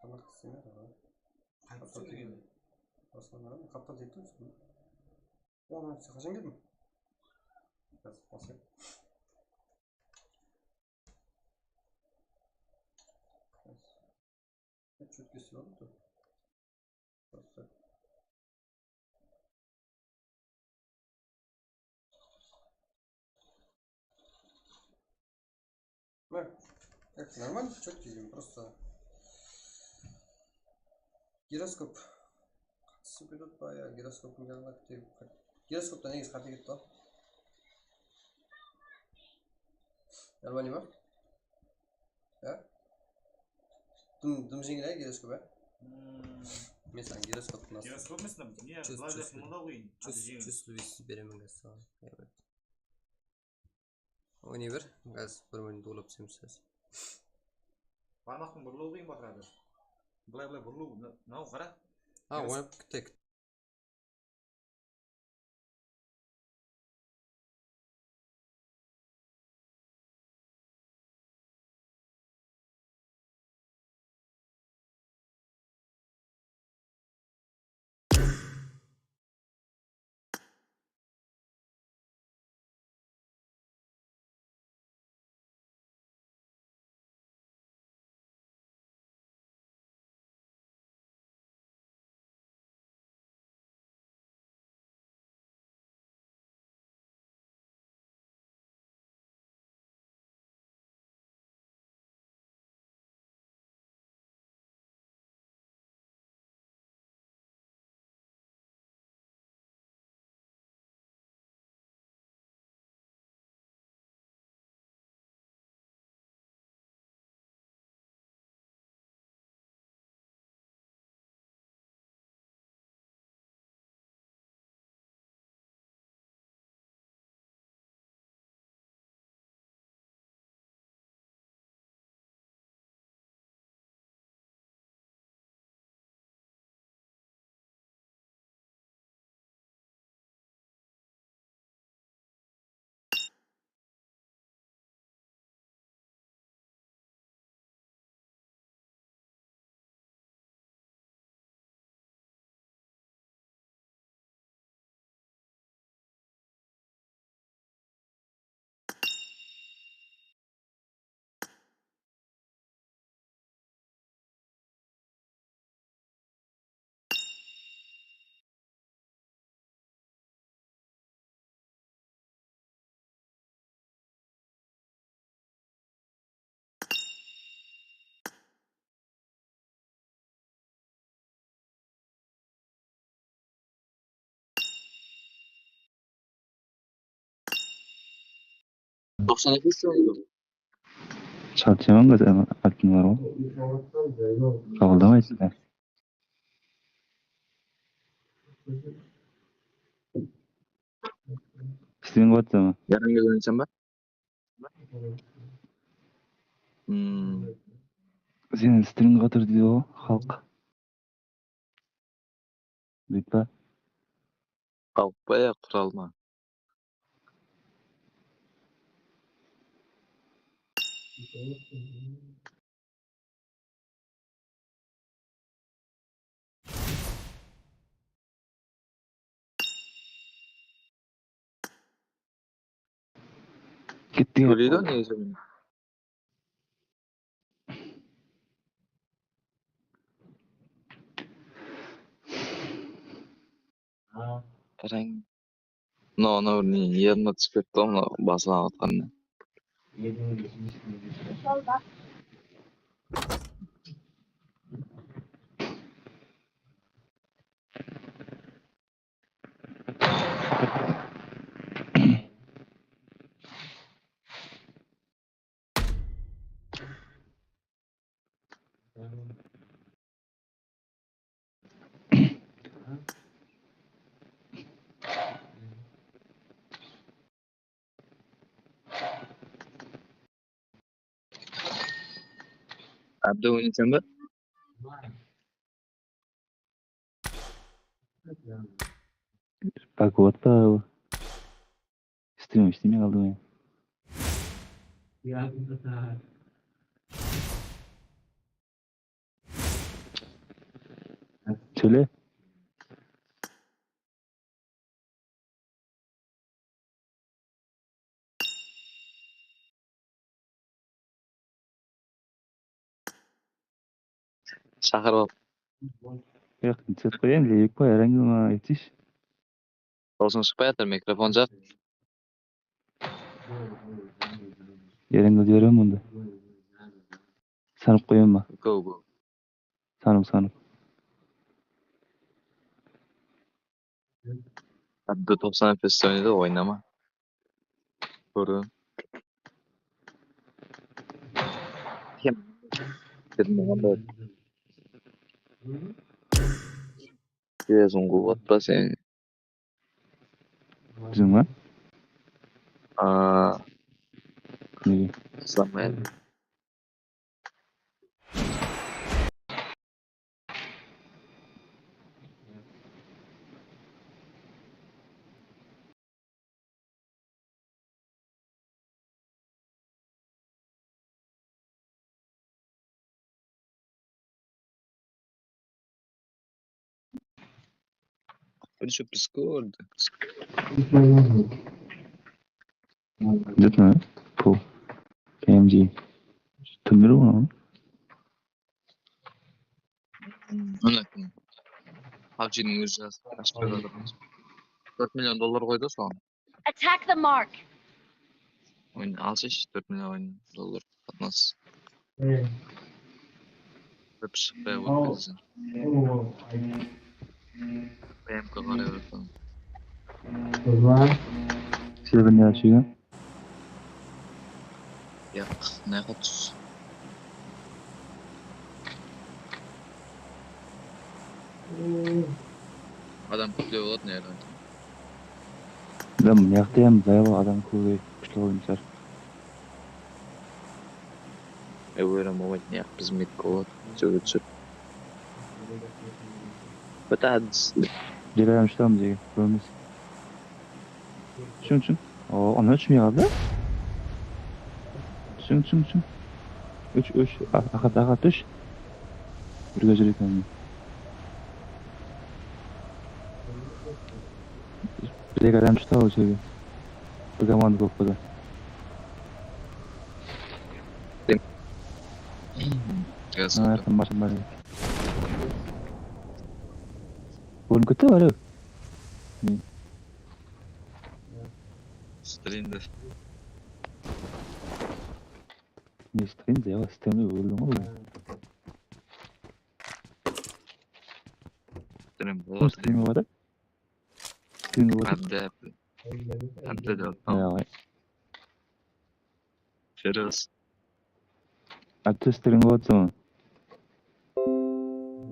Tamaq isleymen, tamam. Qaytdı kelgen. Basqan adam qaptal deydi. Oǵan sen qashan keldiń? Házir basqa. Чётко islep atır. Просто. Bak, нормально, чётко, просто. Giroskop. Qatısı ketedi ba, ya, giroskoptıń jaǵına ketedi. Giroskopta negizi qáte ketti ǵoy. Нормально ma? Ya? Dım, dım jeńil, ya, giroskop, ya? Men saǵan giroskoptı nasıl? Giroskop emes, ne, júz, júz, júz beremen házir saǵan. Oynay ber, házir bir minut uwlap túsemiz házir. Barmaqtıń burılıwı qıyın batıradı. Bılay, bılay burılıw, mına, mınaw qara. Ha, oynap keteyik. Toqsan eki soń. Chaltıyaman da sen, altın bar ǵoy. Qabıldamaysız sen. String qılıp atırma? Yarım kilo oynaysań ba? Hmm. Sen string qatır deydi ǵoy, xalıq. Dep pa? Xalıq pa ya qural ma? Ketti. Tóleydi ǵoy negizinen. Qarań. Mınaw, mınaw bir ne, yadıma túsip ketti ǵoy, mınaw basıp atqanına. Abdul, oynaysań ba? Bak, вот pa. Strim islemey qaldı men. Sóyle. Shaqırıp al. Yoq, sen qoy endi, Eyik pa, Erangel ma, aytshı. Dawısıń shıqpay atır, mikrofon jaq. Erangel jiberemen onda. Sanıp qoyaman ba? Go, go. Sanıp, sanıp. Abdu toqsan F P S oynaydı, oynama. Koru. Kim? Dedim, oǵan da. Birazın quwat pa sen? Biziń ba? Aa. Nege? Islanbay. Причём Discord. Где-то, по P M G. Tümir ǵoy. Mına kim? PUBG'niń ózi jazıp, ashıp berip atır. Tórt million dollar qoydı soǵan. Attack the mark. Oyın alshı, tórt million dollar qatnas. Dep shıqpay aq ótkizsin. P M K qaray bersin. Server ne ashıydı? Yaq, mına jaqqa tús. Adam kúple boladı, ne. Adam mına jaqta hám dayılı adam kóbirek kúshli oyın shıǵar. Ewerim oynayıq, biz mid koladı, júrip júrip. Bata. Jedi adam shıtamız ege, kóremiz. Túsiń, túsiń. O, ana túsmey qaldı. Túsiń, túsiń, túsiń. Úsh, úsh, a-, aqat, aqat, úsh. Birge júr eken. Bir-eki adam tústi-aw, o jerge. Bir komanda bolıp qaldı. Gaz. Ha, tamam, tamam. Búgin kútti, alo. Ne? Strimde. Ne strimde? Ya, strimde óldim ǵoy. Strim boladı. Strim boladı. Strim boladı. Abdi, abdi. Abdi de. Ya, ǵoy. Feroz. Artistlerin qoyatsań.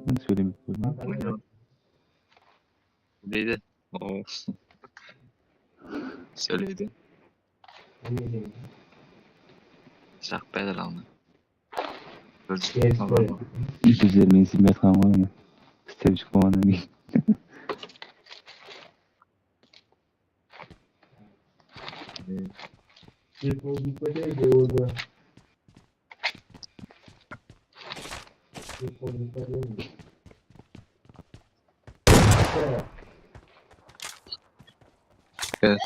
Men sóylemey qoydım. Deydi. O. Sóyleydi. Jaqpaydı alma. Bizler meni silmey atqan ǵoy, mine. Islew shıqpay qalǵannan keyin. Kez.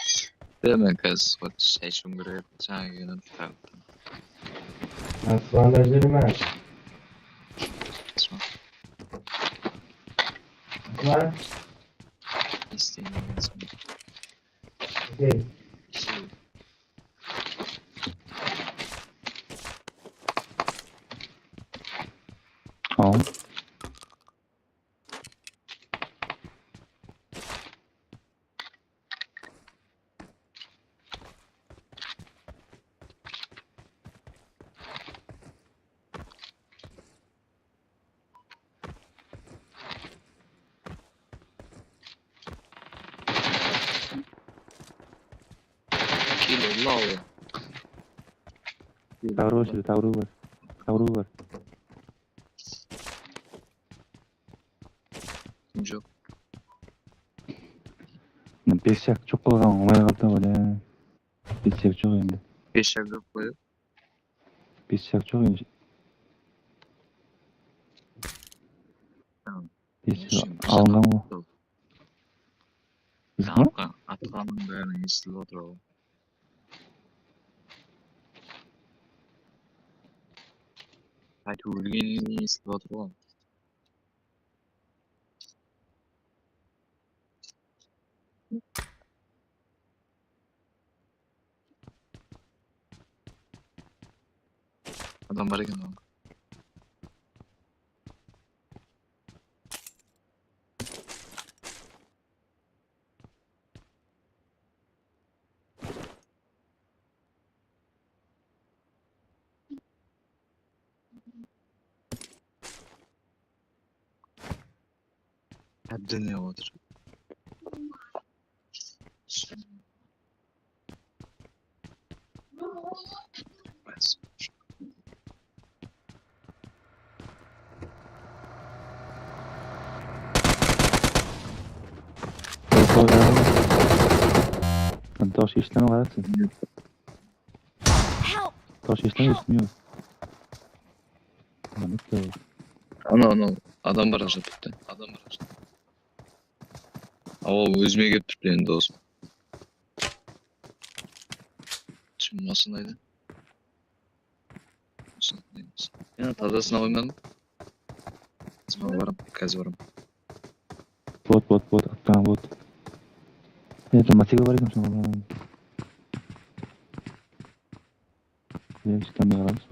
Ya, men kez, вот, shay ishim kerek edi, jańa kelgen edi, tawıptım. Aslan da júrme. Aslan. Aslan. Ne isteymen men seni? Okey. Al. Kilo, lol. Tawrıw bar, tawrıw bar. Tawrıw bar. Kim joq? Mına bes jak joq bolǵan ońay qaldı ǵoy, ya. Bes jak joq endi. Bes jak joq qoy. Bes jak joq endi. Tamam. Bes jak alınǵan ǵoy. Bizge? Atqa-, atqanıń bárin esitilip otır ǵoy. Qaytıp ólgenin esitip atır ǵoy. Adam bar eken oǵan. Ábden ne otır. Dawıs esitemiz ǵoy. Help! Dawıs esitemiz, esitemiz. Anaw, anaw, adam bara jatırdı. Adam bara jatırdı. Awa, ózime kelip turıptı endi, dosım. Şimdi masın aydı. Masın aydı. Ya, tazasına qoymadım. Házir baram, házir baram. Bot, bot, bot, attan bot. Endi Matiga bar eken sonda. Endi shıqqanday qalamız.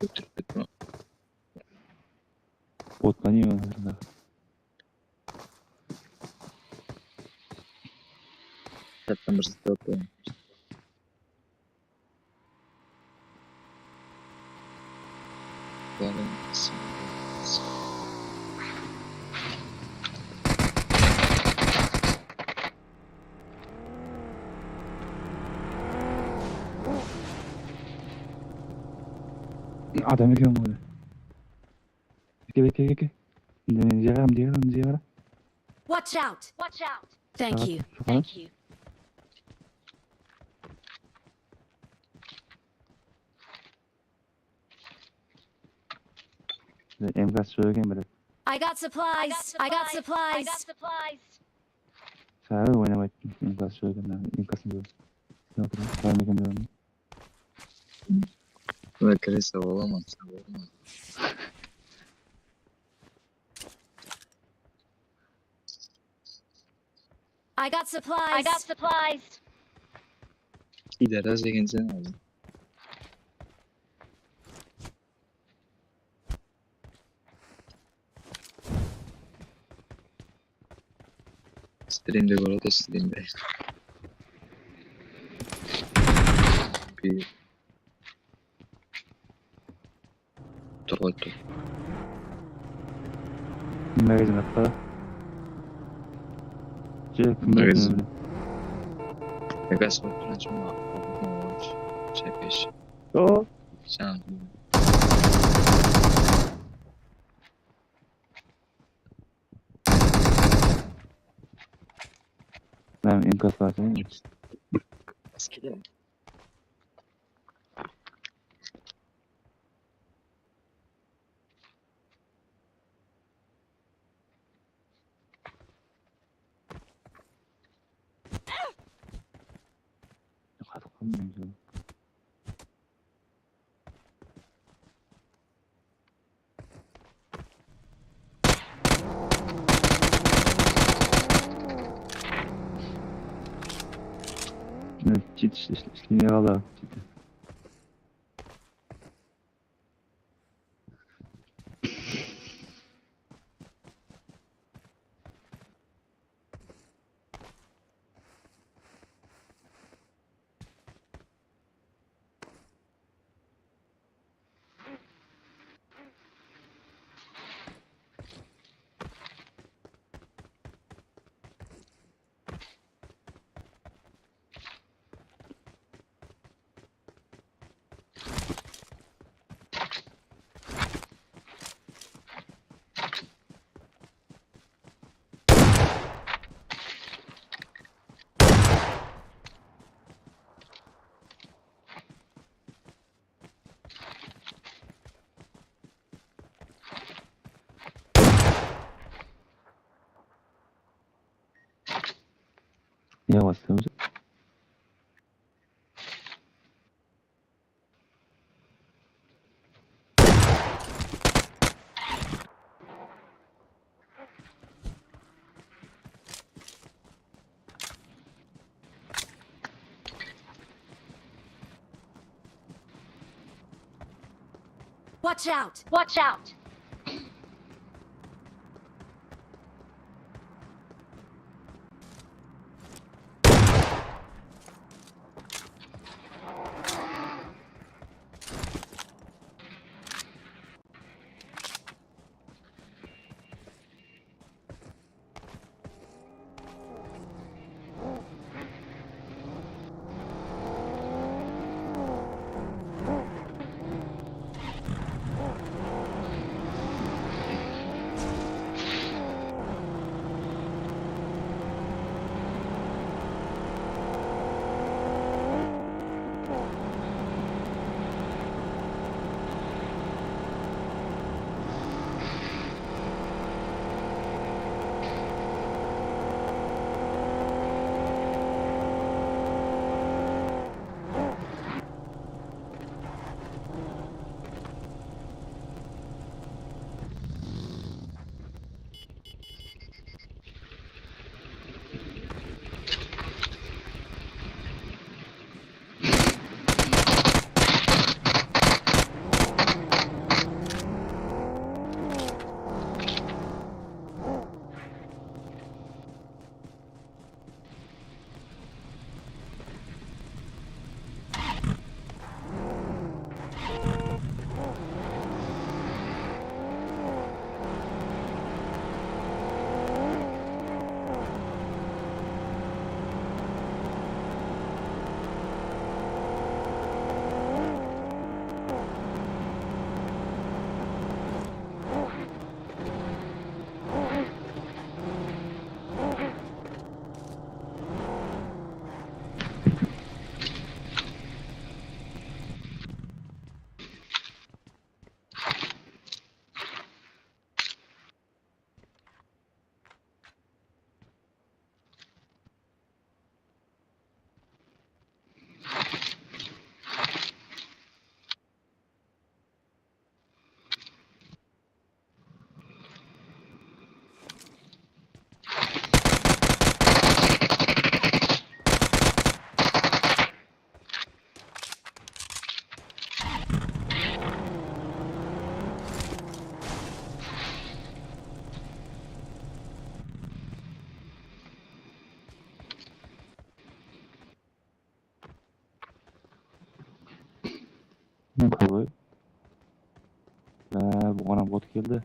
Ótirip kettim. Bot pa ne? Jattan bir zat. Adam eken ǵoy. Beke, beke, beke. Mine, mine, mine qara, mine qara, mine qara. Watch out! Watch out! Thank you. Thank you. Mine, M K S joq eken, bilet. I got supplies. I got supplies. Saǵa oynamaydı. M K S joq eken, M K S joq. Yoq, bar eken, bar eken. Buna kirese bola ma? I got supplies. I got supplies. Pidorас ekenseń házir. Strimde kóredi, strimde. Bir. Tur ǵoy, tur. Magazin atpa. Jek, magazin. Magazin. Gaz qoyıp turasın ba? Çepesh. O. Sen. Ben enkaz barsın. Eskiden. Qatıp qalmayın. Mine, cheat isle-, islemey qala, cheat. Ne qılasız? Watch out! Watch out! Keldi.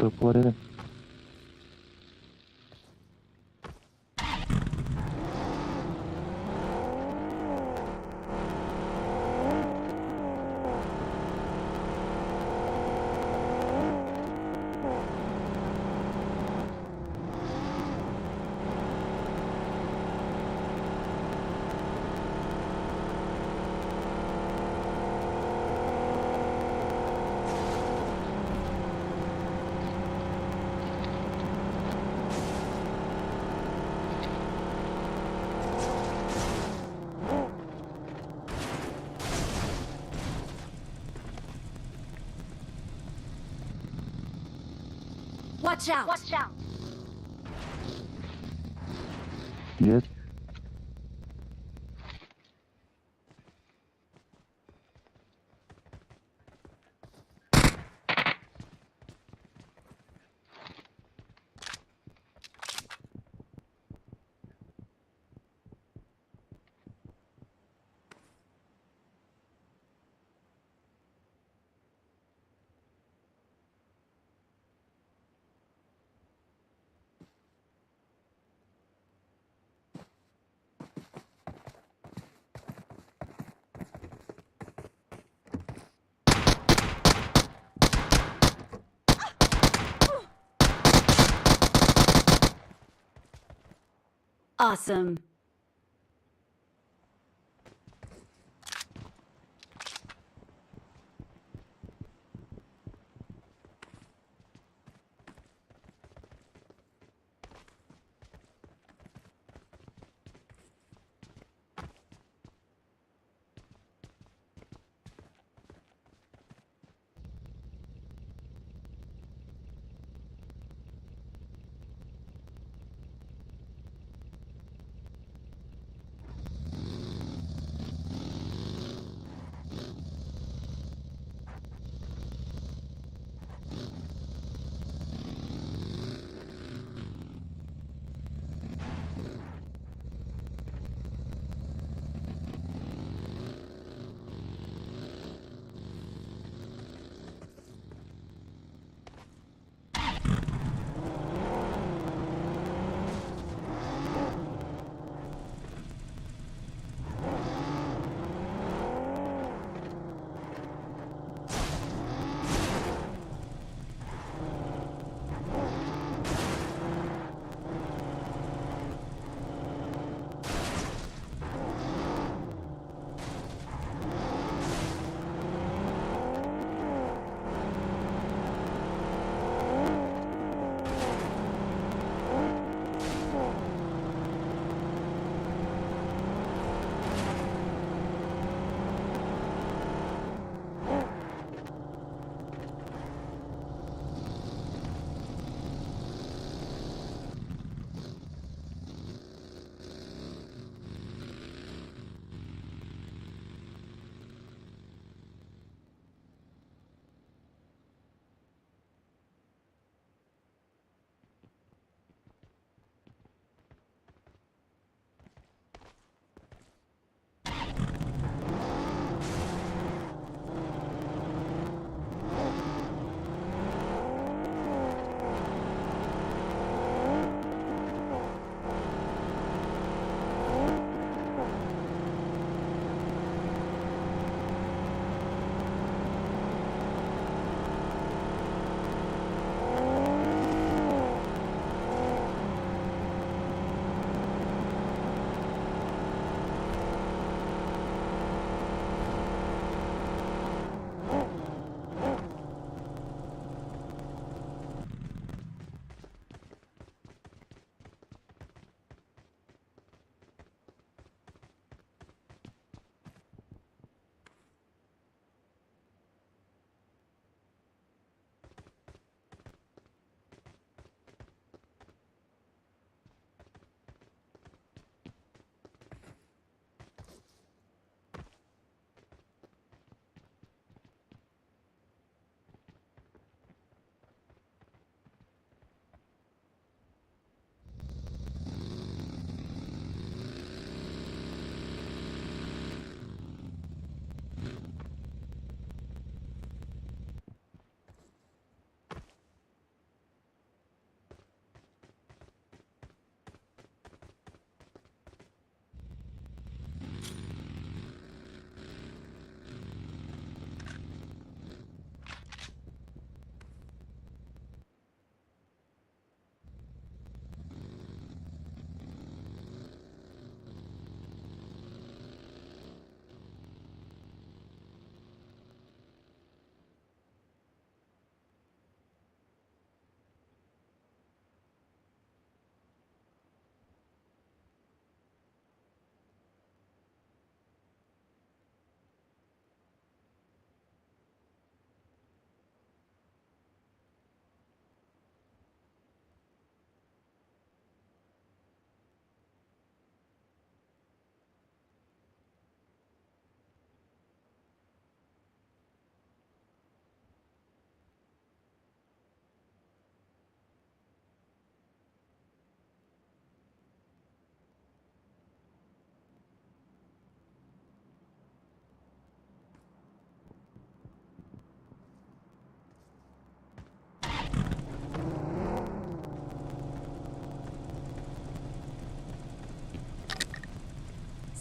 Turıp bar edi. Watch out! Watch out! Yes. Awesome.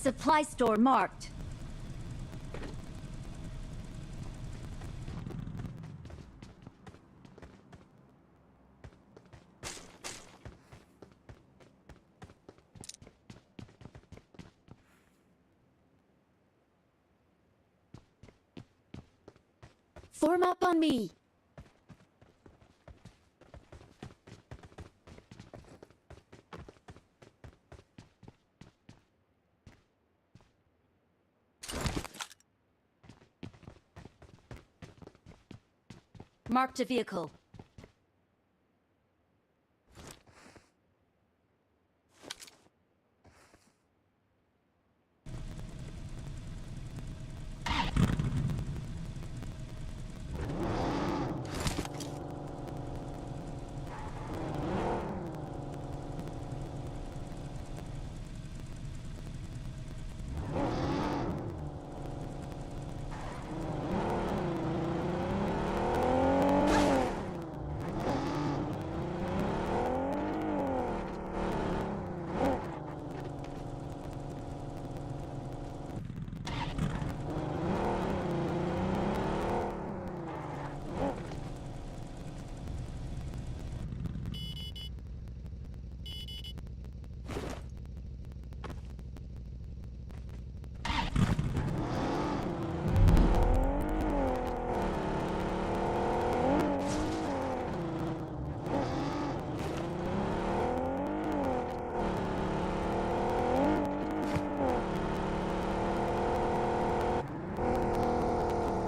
Supply store marked. Form up on me. Marked a vehicle.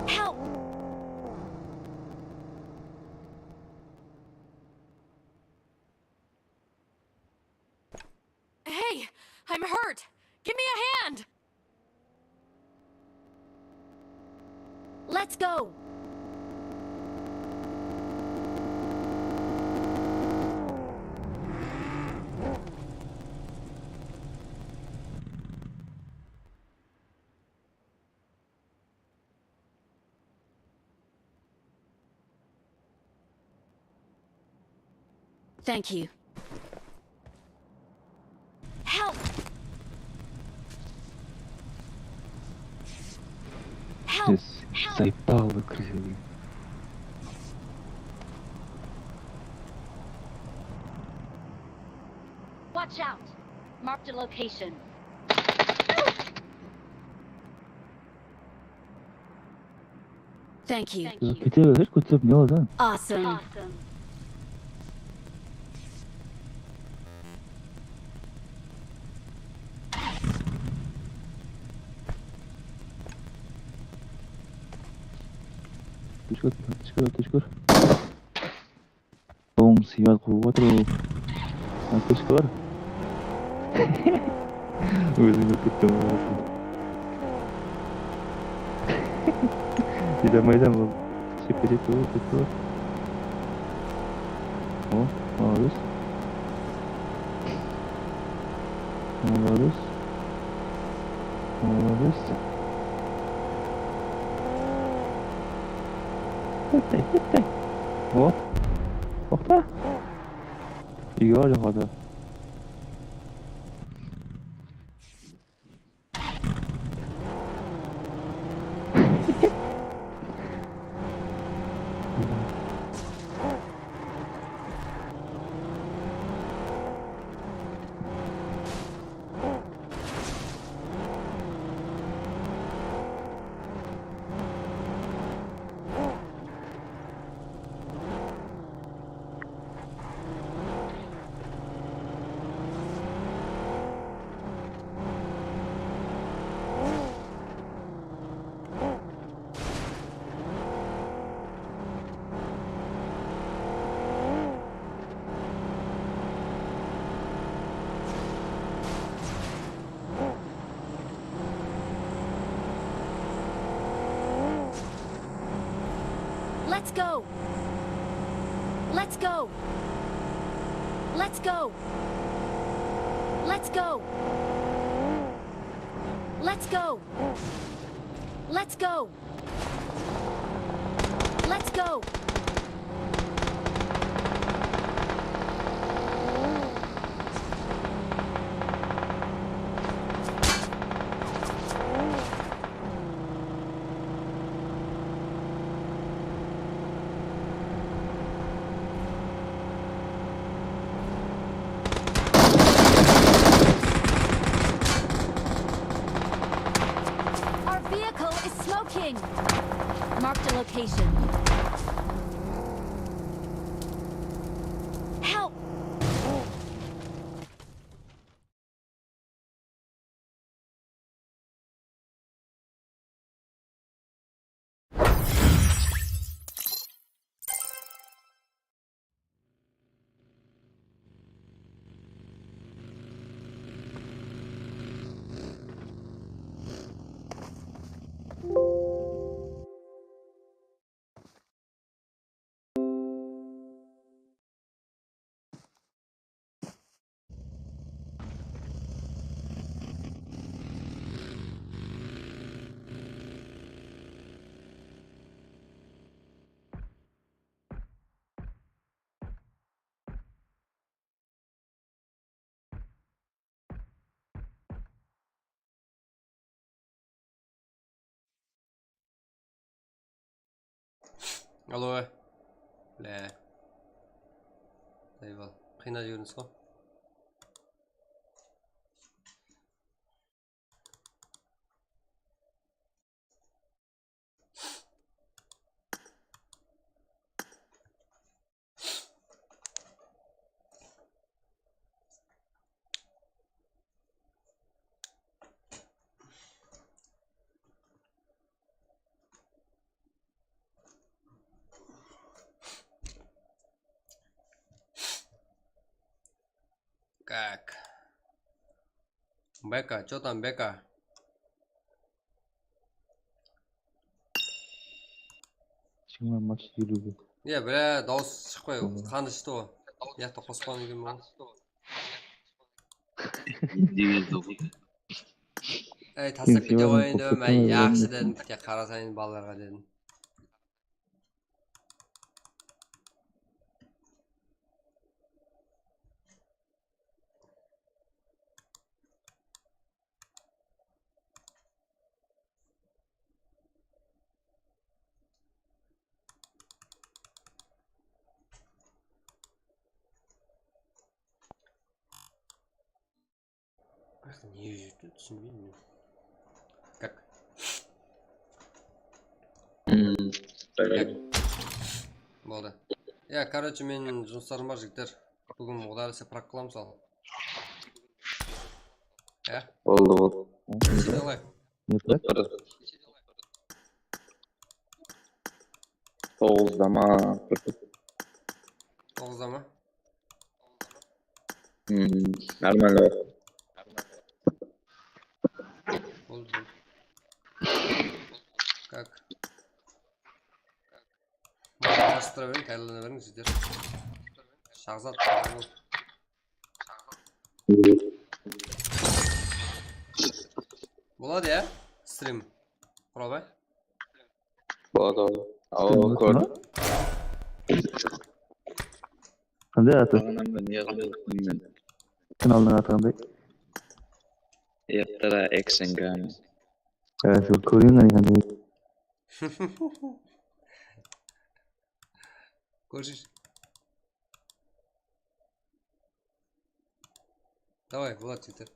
Help! Hey, I'm hurt. Give me a hand. Let's go. Thank you. Help! Help! Yes, help! Заебало, красиво. Watch out! Marked a location. Thank you. Kete ber, kóterip ne alasań? Awesome. Túshkir, túshkir, túshkir. Oń, sıymal qurıp atır ol. Antoshka bar. Ózim ótip kettim. Jete almaysań ol. Shepke jetti ol, ketti ol. O, молодец. Молодец. Молодец. Ketti, ketti. O. Toqta. Úyge bar joqarıda. Let's go! Let's go! Let's go! Let's go! Let's go! Let's go! Let's go! Marked a location. Help! Alo. Bile. Eyval. Qıynap jiberdińiz ǵo. Как? Beka, чё там, Beka? Сиңа матч елуге. Iya, bile, dawıs shıqpay, qanı ishti ǵo. Uyaqta qosqan ekenmen ǵo. Ey, taslap kete qoyayın dedim, ey, yaqshı dedim, bitta qarasayın balalarǵa dedim. Baqta ne júrdi, túsinbeymen men. Как? Boldı. Ya, короче, men jumıslarım bar, jigitler. Búgin Quday qálese prak qılamız al. Ya? Boldı, boldı. Neshede alayıq? Toǵızda ma? Toǵızda ma? Hmm, нормально. Boldı. Как? Basıp tura beriń, tayarlana beriń, jigitler. Shahzat, boladı ya, strim. Qurabay. Boladı, boladı. Awa, kórdim. Qanday atı? Baǵanan men ne qıldım bilmeymen. Kanaldıń atı qanday? Ertara X N G. Házir kóreyin, qanday. Kórsesh. Davay, boladı, jigitler.